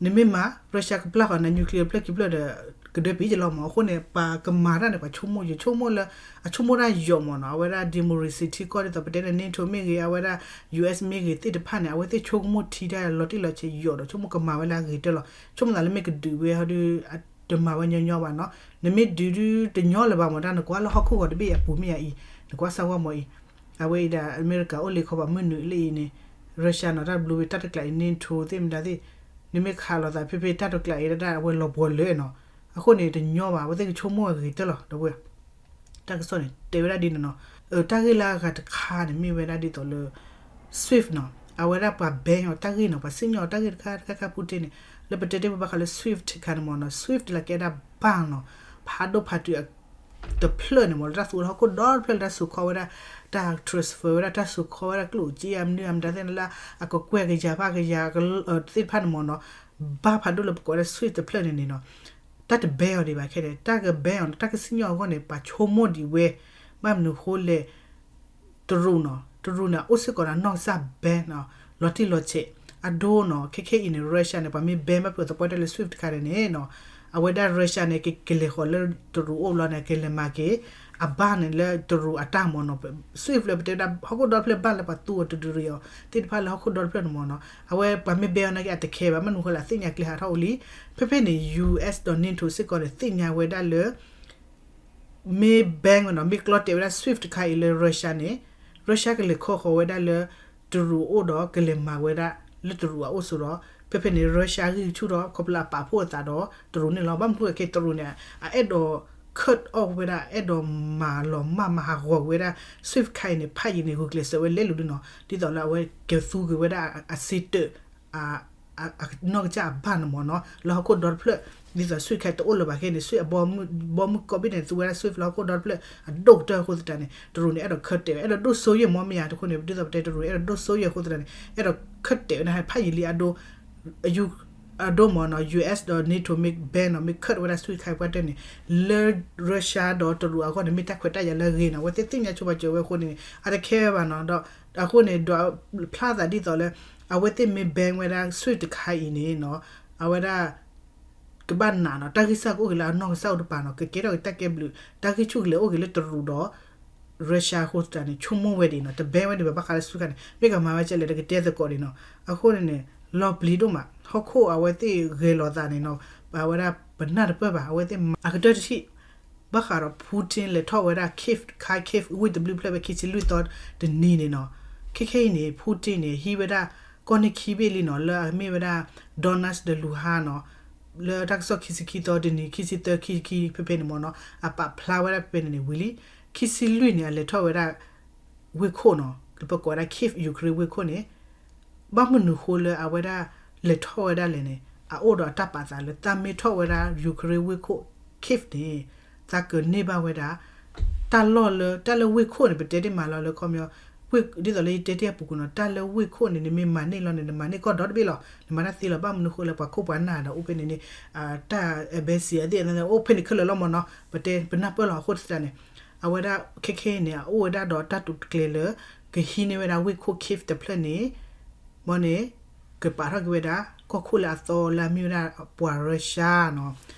နမ့ၢ်မၤ Russia ကပျၢ်ဃီၤနၤ nuclear ဖျၢၣ်ခံဖျၢၣ်ဒီး ကဒၢပံကလီၤမ့ၢ် အဃိန့ၣ် ပှၤကမၤတၢ်န့ၣ် ပှၤဆိကမိၣ် ယဆိကမိၣ်လၢ အဆိကမိၣ်တၢ်ယိာ်မ့ၢ်နီၤ အဝဲဒၣ် democracy ထံကီၢ်ဒ်သိးပတဲန့ၣ် NATO မ့ၢ်ဂ့ၤ အဝဲဒၣ် US မ့ၢ်ဂ့ၤသ့ၣ်တဖၣ်န့ၣ် အဝဲသ့ၣ်ဆိကမိၣ်ထံတၢ်လီၤတံၢ်လီၤဆဲးယိာ်ဒီး ဆိကမိၣ်ကမၤဝဲလၢအဂ့ၤတၢၢ်လီၤ ဆိကမိၣ်သးလၢမ့ၢ်ကဒုးဝဲဟီဒု တမၤဝဲညီညီဘၣ်နီၤ နမ့ၢ်ဒုးဒုတညီလၢၤဘၣ်မ့ၢ် တၢ်နကွၢ်လၢဟီၣ်ခိၣ်ဂီၤတဘ့ၣ်အပူၤမ့ၢ်ယါအံၤ နကွၢ်စၢ်ဂီၢ်မ့ၢ်အံၤ အဝဲအံၤဒၣ် အမဲရကၤအိၣ်လံခီပၤမုၢ်နုာ်လၢအံၤန့ၣ် Russia နီၤ တၢ်ဘျုးဝဲတၢ်တကျးအံၤ NATO သ့ၣ်မတၤသ့ၣ် နမ့ၢ်ခးလိာ်သးဖဲဖဲတၢ်တကျးအံၤဒၣ် အဝဲလီၤပှီၢ်လၢနီၤ အဃိန့ၣ် တညီဘၣ် အဝဲသ့ၣ်ကဆိကမိၣ်အဂ့ၤတၢၢ်လီၤ ဒီပုၢ်ဝဲၢ် တၢ်ကစီၣ်န့ၣ် တဲဝဲဒၣ်ဒ်န့ၣ်နီၤ တၢ်ဂ့ၢ်လၢအဂၤတခါန့ၣ် မ့ၢ်ဝဲဒၣ်ဒ်သိးလၢ SWIFT နီၤ အဝဲဒၣ်ပှၤ ban အီၤတၢ်ဂ့ၢ်နီၤ ပှၤစံၣ်ညီၣ်အီၤတၢ်ဂ့ၢ်တခါတခါခါ Putin န့ၣ် လၢပတဲတ့ၢ်ပဘၣ်ဃးလၢ SWIFT တခါန့ၣ်မ့ၢ်နီၤ SWIFT လၢကဲဒၣ် bank နီၤ ဖးဒိၣ်ဖးတုၤ တဖျၢၣ်န့ၣ်မ့ၢ် လၢတၢ်သူလၢဟီၣ်ခိၣ်ဒီတဖျၢၣ်လၢတၢ်စိာ်ခီဝဲဒၣ် တၢ် transfer ဝဲဒၣ် တၢ်စိာ်ခီဝဲဒၣ်ကျိၣ်စ့အမနုၤအမတၤသ့ၣ်န့ၣ်လၢ အကကွဲၢ်ကယၤဖးကယၤ သ့ၣ်တဖၣ်န့ၣ်မ့ၢ်နီၤ ဘၣ်ဖးဒိၣ်လၢပကိးဝဲဒၣ် SWIFT တဖျၢၣ်န့ၣ်န့ၣ်နီၤ တၢ်တ ban အီၤဒံးဘၣ်ခဲန့ၣ် တၢ်က ban အီၤန့ၣ် တၢ်ကစံၣ်ညီၣ်အဂီၢ်န့ၣ် ပှၤဆိကမိၣ်ဒံးဝဲ ဘၣ်မနုၤဃိလဲၣ် တရူးနီၤ တရူးန့ၣ် အအိၣ်စ့ၢ်ကီးနီၢ်ကစၢ် ban နီၤ လီၤတံၢ်လီၤဆဲး အဒိနီၤ ခဲခဲအံၤန့ၣ် Russia န့ၣ် ပှၤမ့ၢ် ban ဘၣ်ဖုးသပှၢ်တၢၢ်လၢ SWIFT တခါန့ၣ်န့ၣ်နီၤ အဝဲဒၣ် Russia န့ၣ် ကလဲၤဃီၤလၢတရူးအိၣ်ဘျီန့ၣ် ကလဲၤမၤက့ၤ အဘၣ်န့ၣ်လၢတရူးအတၢ်မ့ၢ်နီၤ SWIFT လၢပတဲဝဲဒၣ် ဟီၣ်ခိၣ်ဒီတဖျၢၣ်ဘၣ်လၢပှၤသူအီၤတဒုးရံးအီၤ သ့ၣ်တဖၣ်လၢဟီၣ်ခိၣ်ဒီတဖျၢၣ်န့ၣ်မ့ၢ်နီၤ အဝဲပှၤမ့ၢ် ban အီၤနာ်က့ အတခဲဘၣ် မနုၤဃိလဲၣ် အသ့ၣ်ညါကျဲဟးထီၣ်အိၣ်လံ ဖဲဖဲန့ၣ် US ဒီး NATO စ့ၢ်ကီးန့ၣ် သ့ၣ်ညါဝဲဒၣ်လၢ မ့ၢ် ban ဝဲနီၤ မ့ၢ်ကျီတဲာ်ဝဲဒၣ် SWIFT တခါအံၤလၢ Russia န့ၣ် Russia ကလဲၤခီဃီၤဝဲဒၣ်လၢ တရူးအိၣ်ဒီး ကလဲၤမၤဝဲဒၣ်လၢတရူးအအိၣ်ဆိးဒီး ဖဲဖဲန့ၣ် Russia ဂံၢ်ဆူၣ်ထီၣ် ခီဖျိအပာ်ဖှိၣ်အသးဒီးတရူးန့ၣ်လီၤ. ဘၣ်မနုၤအဃိလဲၣ် တရူးန့ၣ် အအဲၣ်ဒိး cut off ဝဲဒၣ် အဲၣ်ဒိးမၤလီၤမၢ်မၤဟးဂီၤဝဲဒၣ် SWIFT ခါအံၤန့ၣ် ဖးယံာ်န့ၣ် ဂုာ်ကျဲးစၢးဝဲလဲၤလူၤဒုနီၤ ဒ်သိးလၢအဝဲကသူက့ၤဝဲဒၣ်အစ့တၢး အနီၢ်ကစၢ်အဘၣ်န့ၣ်မ့ၢ်နီၤ လၢဟီၣ်ခိၣ်ဒီတဖျၢၣ် ဒ်သိး SWIFT ခါတအိၣ်လၢၤဘၣ်ခဲန့ၣ် SWIFT အဘီမုၢ်ကီၢ်ဘ့ၣ်န့ၣ် သူဝဲဒၣ် SWIFT လၢဟီၣ်ခိၣ်ဒီတဖျၢၣ် အဒိၣ်ကတၢၢ်အဃိသတးန့ၣ် တရူးန့ၣ် အဲၣ်ဒိး cut တဲာ်ဝဲ အဲၣ်ဒိးဒိၣ်စိယဲၢ်မ့ၢ်မ့ၢ်ဧါ တခီန့ၣ် ဒ်သိးပတဲတရူး အဲၣ်ဒိးဒိၣ်စိယဲၢ်အဃိသတးန့ၣ် အဲၣ်ဒိး cut တဲာ်ဝဲဒၣ် ဖးယံာ်လံအဒိ အဒိမ့ၢ်နီၤ US ဒီး NATO မ့ၢ် ban နီၤ မ့ၢ် cut ဝဲဒၣ် SWIFT ခါအံၤပှၢ်တၢၢ်န့ၣ် လၢ Russia ဒီးတရူးအဂီၢ်န့ၣ် မ့ၢ်တၢ်ခွဲးတၢ်ယာ်လၢအဂ့ၤနီၤ အဝဲသ့ၣ်သ့ၣ်ညါဆိပာ်စၢၤဝဲအဃိန့ၣ် အတခဲဘၣ်နီၤ ဒီးအဃိန့ၣ် ဒွးဖျါသးဒ်သိးလၢ အဝဲသ့ၣ်မ့ၢ် ban ဝဲဒၣ် SWIFT တခါအံၤန့ၣ်နီၤ အဝဲဒၣ် ကဘၣ်နာ်နီၤ တၢ်ဂံၢ်စၢ်ကအိၣ်က့ၤလၢအနီၢ်ကစၢ်အိၣ်တပၤနီၤ ကကဲထီၣ်က့ၤတၢ်ကဲဘျုး တၢ်ဂံၢ်ဆူၣ်ကလဲၤအိၣ်က့ၤလၢတရူးဒီး Russia အဃိသတးန့ၣ် ဆိကမိၣ်ဝဲဒၣ်နီၤ တဘဲဝဲဒၣ်ဘၣ်ဃးလၢဆူၣ်ခါန့ၣ် မ့ၢ်ကမၤဝဲကဲလဲၣ် တကတဲသကိးဒံးနီၤ. အဃိန့ၣ်န့ၣ် လီၤပျံၤဒိၣ်မး ဟီၣ်ခိၣ်အဝဲသ့ၣ်ဂဲၤလိာ်သးန့ၣ်နီၤ အဝဲဒၣ်ပနၢ်တပၢၢ်ဘၣ် အဝဲသ့ၣ်မၤအကတၢၢ်တထံၣ် ဘၣ်ဃးဒီး Putin လဲၤထီၣ်ဝဲဒၣ် Kyiv, Kharkiv ဝ့ၢ်တဘျုးဖျၢၣ်ဝဲခံဆံလွံၢ်သီတနံၤန့ၣ်နီၤ. ခဲခဲအံၤန့ၣ် Putin န့ၣ် ဟံးဝဲဒၣ် ကီၢ်န့ၣ်ခံဘ့ၣ်လံနီၤ လၢအမ့ၢ်ဝဲဒၣ် Donetsk ဒီး Luhansk နီၤ လၢတၢ်ကစီၣ်ခံဆံခံသီတနံၤ ခံဆံသၢ ခံဆံခံဖဲဖဲန့ၣ်မ့ၢ်နီၤ အပာ်ဖျါဝဲဒၣ်ဖဲဖဲန့ၣ်န့ၣ်ဝံၤလံ. ခံဆံလွံၢ်န့ၣ် အလဲၤထီၣ်ဝဲဒၣ် ဝ့ၢ်ခိၣ်နီၤ လၢပကိးဝဲဒၣ် Kyiv Ukraine ဝ့ၢ်ခိၣ်န့ၣ် ဘၣ်မနုၤဃိလၢအဝဲဒၣ်လဲၤထီၣ်ဝဲဒၣ်လဲၣ်န့ၣ် အအိၣ်ဒီးအတၢ်ပာ်သးလၢတၢ်မ့ၢ်ထီၣ်ဝဲဒၣ် Ukraine ဝ့ၢ်ခိၣ် Kyiv န့ၣ် သးကန့ၢ်ဘၣ်ဝဲဒၣ် တၢ်လီၢ်လၢ တၢ်လၢဝ့ၢ်ခိၣ်န့ၣ် ပတဲတ့ၢ်မးလီၤလၢခီပညီ ဒ်သိးလၢယတဲတ့ၢ်အပူၤကွံာ်နီၤ တၢ်လၢဝ့ၢ်ခိၣ်န့ၣ် နမ့ၢ်မၤန့ၢ်လီၤန့ၣ် နမၤန့ၢ်ကီၢ်ဒီတဘ့ၣ်လီၤ နမၤတၢ်သ့လီၤ ဘၣ်မနုၤဃိလၢပှၤခိၣ်ပှၤနၢ်ဒီးအိၣ်ဖဲန့ၣ်န့ၣ် တၢ်အဘဲစံးအသ့ၣ်အိၣ်ဖဲန့ၣ်ခဲလၢာ်လီၤမ့ၢ်နီၤ ပတဲပနၢ်ပၢၢ်လီၤအဃိသတးန့ၣ် အဝဲဒၣ်ခဲခဲအံၤန့ၣ် အအိၣ်ဝဲဒၣ်ဒီးတၢ်တိာ်တကျဲၤလၢ ကဟံးန့ၢ်ဝဲဒၣ်ဝ့ၢ်ခိၣ် Kyiv တဖျၢၣ်န့ၣ် မ်န့ၣ် ကပာ်ထီၣ်က့ၤဝဲဒၣ် ကီၢ်ခိၣ်လၢအသီလၢအမ့ၢ်ဝဲဒၣ်ပှၤ Russia နီၤ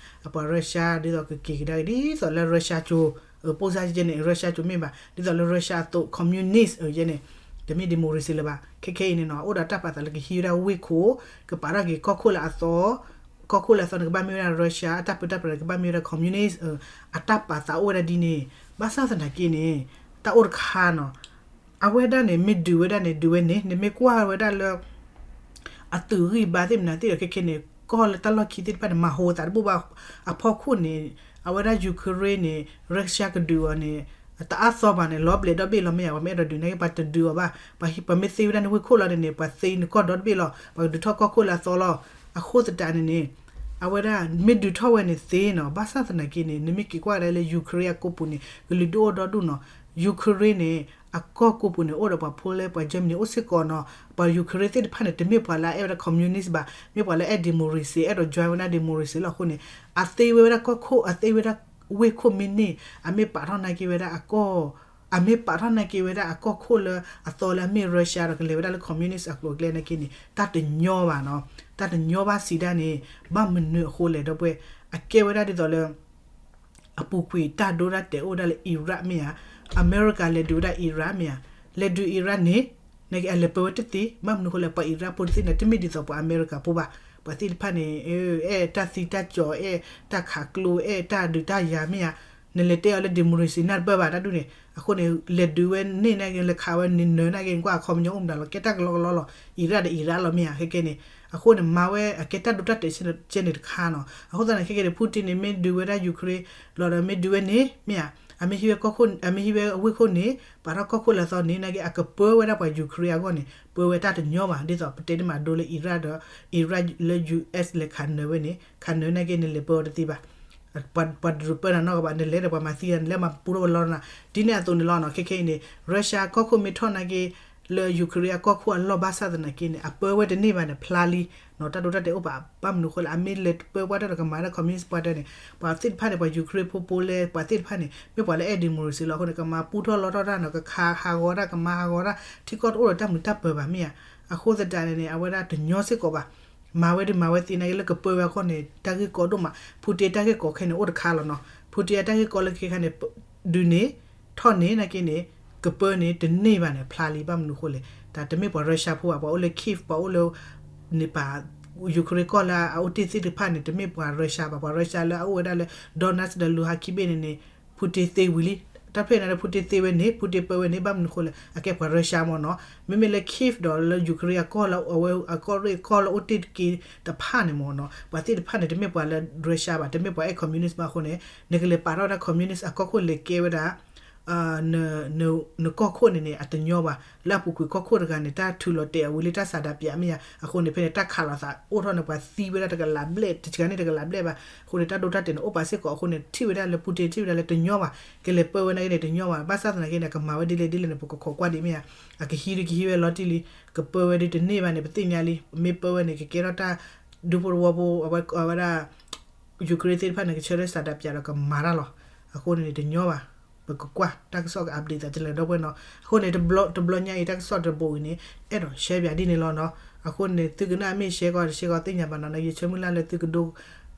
အပှၤ Russia ဒ်သိးကက့ၤကဒါက့ၤ ဒ်သိးလၢ Russia ကၠိၤ ပိၢ်စၢ်ကဲန့ၣ် Russia ကၠိၤမ့ၢ်ဘၣ် ဒ်သိးလၢ Russia အသိး communist ယဲန့ၣ် တမ့ၢ် democracy လၢၤဘၣ် ခဲခဲအံၤန့ၣ်နီၤ အအိၣ်ဒီးတၢ်ပာ်သးလၢကဟံးဝဲဒၣ်ဝ့ၢ်ခိၣ် ကပာ်ထီၣ်က့ၤကီၢ်ခိၣ်လၢအသီ ကီၢ်ခိၣ်လၢအသီန့ၣ် ကဘၣ်မ့ၢ်ဝဲဒၣ် Russia အတၢ်ပၢတၢ်ပြးန့ၣ် ကဘၣ်မ့ၢ်ဝဲဒၣ် communist အတၢ်ပာ်သးအိၣ်ဝဲဒၣ်ဒ်န့ၣ် ဘၣ်ဆၣ်သနာ်က့န့ၣ် တၢ်အိၣ်တခါနီၤ အဝဲဒၣ်န့ၣ် မ့ၢ်ဒုးဝဲဒၣ်န့ၣ် ဒုးဝဲန့ၣ် နမ့ၢ်ကွၢ်ဝဲဒၣ်လၢ အသုးဂံၢ်ဘါသ့ၣ်မနုၤသ့ၣ်ဒီးခဲခဲန့ၣ် ကီၢ်လၢတၢ်လီၢ်ခံသ့ၣ်တဖၣ်န့ၣ် မၤဟိသးတဘူၣ်ဘၣ် အဖီခိၣ်န့ၣ် အဝဲဒၣ် Ukraine န့ၣ် Russia ကဒုးအီၤန့ၣ် တအါသီဘၣ်န့ၣ် လီၤဘျဲးဒီဘ့ၣ်လီၤမ့ၢ်ဧါ ပှၤမ့ၢ်အဲၣ်ဒိးဒုးန့ၣ်က့ ပှၤတဒုးအီၤဘၣ် ပှၤမ့ၢ်သ့ဝဲဒၣ်န့ၣ်ဝ့ၢ်ခိၣ်လီၤန့ၣ် ပှၤသ့နကီၢ်ဒီတဘ့ၣ်လီၤ ပှၤကဒုးထီၣ်ကီၢ်ခိၣ်လၢအသီလီၤ အဃိသတးန့ၣ်န့ၣ် အဝဲဒၣ်မ့ၢ်ဒုးထီၣ်ဝဲန့ၣ်သ့နီၤ ဘၣ်ဆၣ်သနာ်က့န့ၣ် နမ့ၢ်က့ၤကွၢ်ဒၣ်လၢ Ukraine အကီၢ်ပူၤန့ၣ် ကလုာ်ဒူၣ်အိၣ်ဒီဒူၣ်နီၤ Ukraine န့ၣ် အကီၢ်ကီၢ်ပူၤန့ၣ် အိၣ်ဒီးပှၤဖိလၢပှၤ Germany အိၣ်စ့ၢ်ကီးနီၤ ပှၤ Ukraine သ့ၣ်တဖၣ်န့ၣ် တမ့ၢ်ပှၤလၢအအဲၣ်ဝဲဒၣ် communist ဘၣ် မ့ၢ်ပှၤလၢအဲၣ် democracy အဲၣ်ဒိး join ဝဲဒၣ် democracy လီၤအဃိန့ၣ် အသ့ဝဲဝဲဒၣ်ကီၢ်ခိၣ် အသ့ဝဲဒၣ်ဝ့ၢ်ခိၣ်မ့ၢ်န့ၢ် အမ့ၢ်ပာ်ထီၣ်နာ်က့ဝဲဒၣ်အကီၢ် အမ့ၢ်ပာ်ထီၣ်နာ်က့ဝဲဒၣ်အကီၢ်ခိၣ်လၢအသီလၢအမ့ၢ် Russia ဒီးကလဲၤဝဲဒၣ်လၢ communist အကျိၤအကျဲနာ်က့န့ၣ် တၢ်တညီဘၣ်နီၤ တၢ်တညီဘၣ်စံးဒၣ်န့ၣ် ဘၣ်မနုၤအဃိလဲၣ်ဒီပုၢ်ဝဲၢ် အကဲဝဲဒၣ်ဒ်သိးလၢ အပူၤကွံာ်တၢ်ဒိတၢ်တဲာ်အိၣ်ဝဲဒၣ်လၢ Iraq မ့ၢ်ဧါ အမဲရကၤလဲၤဒုးဝဲဒၣ် Iraq မ့ၢ်ဧါ လဲၤဒုး Iraq န့ၣ် နာ်က့အလဲၤပၢဝဲတသ့ ဘၣ်မနုၤအဃိလဲၣ် ပှၤ Iraq ဖိတသ့န့ၣ် တမ့ၢ်ဒ်သိးပှၤအမဲရကၤဖိဘၣ် ပှၤသ့ၣ်တဖၣ်န့ၣ် အဲၣ်တၢ်သံတၢ်ကၠီၤ အဲၣ်တၢ်ခးကျိ အဲၣ်တၢ်ဒုးတၢ်ယၤမ့ၢ်ဧါ နလဲၤတဲအီၤလၢ democracy နၢ်တပၢၢ်ဘၣ်တၢ်ဒုးန့ၣ် အဃိန့ၣ် လဲၤဒုးဝဲန့ၣ်နာ်က့ လဲၤခးဝဲန့ၣ်နၢၤနာ်က့ နကွၢ်အခီပညီအိၣ်မတၤလီၤ ကဲတၢ်ကလီကလီလီၤ Iraq ဒီး Iraq လီၤမ့ၢ်ဧါ ခဲကဲန့ၣ် အဃိန့ၣ် မၤဝဲအကဲတၢ်ဒိတၢ်တဲာ်ကဲန့ၣ်တခါနီၤ အဃိသတးန့ၣ် ခဲကဲန့ၣ် Putin န့ၣ် မ့ၢ်ဒုးဝဲဒၣ် Ukraine လီၤဒီး မ့ၢ်ဒုးဝဲန့ၣ် မ့ၢ်ဧါ အမ့ၢ်ဟံးဝဲကီၢ်ခိၣ် အမ့ၢ်ဟံးဝဲဝ့ၢ်ခိၣ်န့ၣ် ပာ်ထီၣ်ကီၢ်ခိၣ်လၢအသီန့ၣ် နာ်က့ အကပၢဝဲဒၣ်ပှၤ Ukraine အဂီၢ်န့ၣ် ပၢဝဲတၢ်တညီဘၣ် ဒ်သိးပတဲန့ၣ်မးဒိလၢ Iraq ဒီး Iraq လၢ US လဲၤခးနၢၤဝဲန့ၣ် ခးနၢၤနာ်က့န့ၣ် လဲၤပၢဝဲတသ့ဘၣ် ပှၤတရူးပၢနၤနီတဂၤဘၣ် နလဲၤဒီးပှၤမၤသံနၤ နလဲၤမၤပူထီၣ်ဝဲလီၤနၤ ဒ်န့ၣ်အသိးန့ၣ်လီၤနီၤ ခဲခဲအံၤန့ၣ် Russia ကီၢ်ခိၣ်မ့ၢ်ထီၣ်နာ်က့ လၢ Ukraine အကီၢ်ခိၣ်အလီၢ်ဘၣ်ဆၣ်သနာ်က့န့ၣ် အပၢဝဲတန့ၢ်ဘၣ်န့ၣ် ဖျါလံနီၤ တၢ်ဒိတၢ်တဲာ်အိၣ်ဘၣ် ဘၣ်မနုၤအဃိလဲၣ် အမ့ၢ်လဲၤပၢပှၤတၢ်ဒီးကမၤတၢ် communist ပှၤတၢ်န့ၣ် ပှၤသ့ၣ်တဖၣ်န့ၣ် ပှၤ Ukraine ဖိဖိလၢ ပှၤသ့ၣ်တဖၣ်န့ၣ် မ့ၢ်ပှၤလၢအဲၣ် democracy လီၤအဃိန့ၣ် ကမၤပူထီၣ်လီထီၣ်တၢ်နီၤ ကခးဟးဂီၤတၢ် ကမၤဟးဂီၤတၢ် ထံကီၢ်တအိၣ်ဒီးတၢ်မုာ်တၢ်ပၢၤဘၣ်မ့ၢ်ဧါ အဃိသတးန့ၣ်န့ၣ် အဝဲဒၣ်တညီစ့ၢ်ကီးဘၣ် မၤဝဲဒ်မၤဝဲသ့နာ်က့ လၢကပၢဝဲအဂီၢ်န့ၣ် တၢ်ဂ့ၢ်ကီဒိၣ်မး Putin တၢ်ဂ့ၢ်ကီခဲန့ၣ် အိၣ်တခါလီၤနီၤ Putin အတၢ်ဂ့ၢ်ကီလၢခဲခါန့ၣ် ဒုးန့ၣ် ထီၣ်န့ၣ်နာ်က့န့ၣ် ကပၢန့ၣ် တန့ၢ်ဘၣ်န့ၣ် ဖျါလံ ဘၣ်မနုၤအဃိလဲၣ် တၢ်တမ့ၢ်ပှၤ Russia ဖိဘၣ် ပှၤအိၣ်လၢ Kyiv ပှၤအိၣ်လၢ န့ၣ်ပာ် Ukraine ကီၢ်လၢအအိၣ်တ့ၢ်သ့ၣ်တဖၣ်န့ၣ် တမ့ၢ်ပှၤ Russia ဘၣ် ပှၤ Russia လၢအအိၣ်ဝဲဒၣ်လၢ Donetsk ဒီး Luhansk ခံဘ့ၣ်န့ၣ်န့ၣ် Putin သ့ဝံၤလံ တၢ်ဖဲန့ၣ်လၢ Putin သ့ဝဲန့ၣ် Putin ပၢဝဲန့ၣ် ဘၣ်မနုၤအဃိလဲၣ် အကဲပှၤ Russia မ့ၢ်နီၤ မ့မ့ၢ်လၢ Kyiv ဒီးလၢ Ukraine အကီၢ်လၢအဝဲအကီၢ်ရ့ၣ်ကီၢ်လၢအိၣ်တ့ၢ်တက့ၢ်တဖၣ်န့ၣ်မ့ၢ်နီၤ ပှၤသ့ၣ်တဖၣ်န့ၣ် တမ့ၢ်ပှၤလၢ Russia ဘၣ် တမ့ၢ်ပှၤအဲၣ် communist ဘၣ်အဃိန့ၣ် နကလဲၤပာ်ထီၣ်ဝဲဒၣ် communist အကီၢ်ခိၣ်လဲၤကဲဝဲဒၣ် နကီၢ်ခိၣ်န့ၣ်န့ၣ် အတညီဘၣ် လၢအပူၤကွံာ်ကီၢ်ခိၣ်တဂၤန့ၣ် တၢ်ထုးလီၤတဲာ်အဝံၤလံ တၢ်ဆန္ဒပြမ့ၢ်ဧါ အဃိန့ၣ် ဖဲန့ၣ် တၢ်ခးလိာ်သးအိၣ်ထီၣ်န့ၣ် ပှၤသံဝဲဒၣ်တကလးဘျဲၣ် တကလးန့ၣ်တကလးဘျဲၣ်ဘၣ် အဃိန့ၣ် တၢ်ဒိတၢ်တဲာ်န့ၣ် အိၣ်ပာ်စ့ၢ်ကီးအဃိန့ၣ် ထံၣ်ဝဲဒၣ်လၢ Putin ထံၣ်ဝဲဒၣ်လၢတညီဘၣ် ကလဲၤပၢဝဲနာ်က့န့ၣ် တညီဘၣ် ဘၣ်ဆၣ်သနာ်က့န့ၣ် ကမၤဝဲဒ်လဲၣ်ဒ်လဲၣ်န့ၣ် ပကခိးကွၢ်ဒံးမ့ၢ်ဧါ အကဟံးဒုးကဟံးဝဲလီၤတံၢ်လံ ကပၢဝဲဒုးတန့ၢ်ဘၣ်န့ၣ် ပသ့ၣ်ညါလံ မ့ၢ်ပၢဝဲန့ၣ် ကကဲထီၣ်တၢ်ဒူဖိတဝီဖိ အဝဲဒၣ် Ukraine သ့ၣ်တဖၣ်န့ၣ် ကဆၢထၢၣ်ဆန္ဒပြဒီးကမၤတၢ်လီၤ အဃိန့ၣ်န့ၣ် တညီဘၣ် ပကကွၢ် တၢ်ကစီၣ်က update သးတလၢဒီပုၢ်ဝဲၢ်နီၤ အဃိန့ၣ် တဘျီညါအံၤ တၢ်ကစီၣ်တဘိအံၤန့ၣ် အဲၣ်ဒိးရှဲပၠးဒ်န့ၣ်လီၤနီၤ အဃိန့ၣ် သုကနၣ်မ့ၢ်ရှဲကီးတရှဲကီးသ့ၣ်ညါဘၣ်နီၤ ယဆၢမုၢ်လၢ်လၢသုကဒိ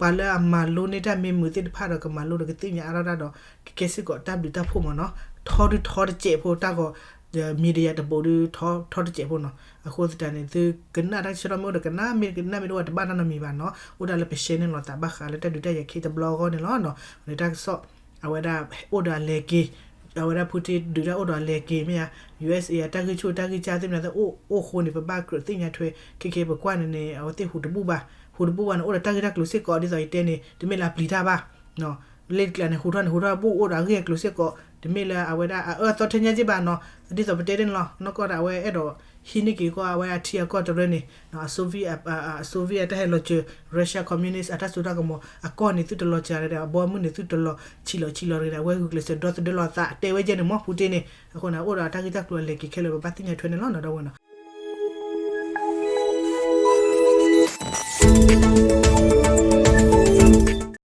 ပှၤလၢအမၤလိန့ၢ်တၢ်မ့ၢ်မုာ်သ့ၣ်တဖၣ်ဒီးကမၤလိဒီးကသ့ၣ်ညါအါထီၣ်တၢ်ဒီး ကကဲစ့ၢ်ကီးတၢ်ဘျုးတၢ်ဖှိၣ်မ့ၢ်နီၤ ထီဒုးထီတစဲးဖိ တၢ်ဂီၤ media တဘိးဒုး ထီတစဲးဖိနီၤ. အဃိသတးန့ၣ် သုကနၣ်တၢ်ကစီၣ်မ့ၢ်အိၣ်ဒီးကနၣ်, မ့ၢ်ကနၣ်မ့ၢ်တအိၣ်တဘၣ်နီတမံၤဘၣ်နီၤ. အိၣ်ဒၣ်လၢပ share န့ၢ်လိာ်သးဘၣ်ဃးလၢတၢ်ဒုးတၢ်ယၤခံတဘျီအဂီၢ်န့ၣ်လီၤ. ဒီးတၢ်ကစီၣ် အဝဲဒၣ်အိၣ်ဒီးအလဲၤက့ၤ, အဝဲဒၣ် Putin ဒုးတၢ်အိၣ်ဒီးအလဲၤက့ၤမ့ၢ်ဧါ, USA အတၢ်ဂံၢ်ဆူၣ်တၢ်ဂံၢ်စၢ်သ့ၣ်မနုၤသ့ၣ် အိၣ်အိၣ်ဃိန့ၣ် ပဘၣ်ကြၢးသ့ၣ်ညါထွဲ ခဲကဲပကွၢ်န့ၣ်န့ၣ် အဝဲသ့ၣ်ဟူးတဘူၣ်ဘၣ်, ဟူးတဘူၣ်ဘၣ်န့ၣ် အိၣ်ဒီးတၢ်ဂ့ၢ်တၢ်ကျိၤစ့ၢ်ကီး ဒ်သိးယတဲန့ၣ် တမ့ၢ်လၢအပျံၤတၢ်ဘၣ် လ့ၣ်တကျါန့ၣ် ဟူးထီၣ်န့ၣ် ဟူးထီၣ်ဘူၣ် အိၣ်ဒီးအဂ့ၢ်အကျိၤစ့ၢ်ကီး, တမ့ၢ်လၢအဝဲဒၣ်အအၢအသီထဲညါက့ဘၣ်နီၤ. ဒ်သိးပတဲန့ၣ်လီၤ. နီၢ်ကီၢ်ဒီးအဝဲအဲၣ်ဒိးဟံးန့ၢ်က့ၤကီၢ် အဝဲအထံအကီၢ်တရၢန့ၣ် အ Soviet အ Soviet တၢ်ဟဲလီၤစၢၤ Russia Communist အတၢ်စိတၢ်ကမီၤအကီၢ်န့ၣ် သုတလီၤစှၤတဂ့ၤဒီး အဘီအမုၢ်န့ၣ် သုတလီၤဆံးလီၤဆံးလီၤတဂ့ၤဒီး အဝဲဂုာ်ကျဲးစၢးဒီသဒၢလီၤအသး တဲဝဲယဲန့ၣ်မ့ၢ် Putin န့ၣ်. အဃိန့ၣ် အိၣ်ဒီးတၢ်ဂ့ၢ်တၢ်ကျိၤအလဲၤက့ၤခဲလၢာ် ပဘၣ်သ့ၣ်ညါထွဲန့ၣ်လီၤနီၤ ဒီပုၢ်ဝဲၢ်နီၤ.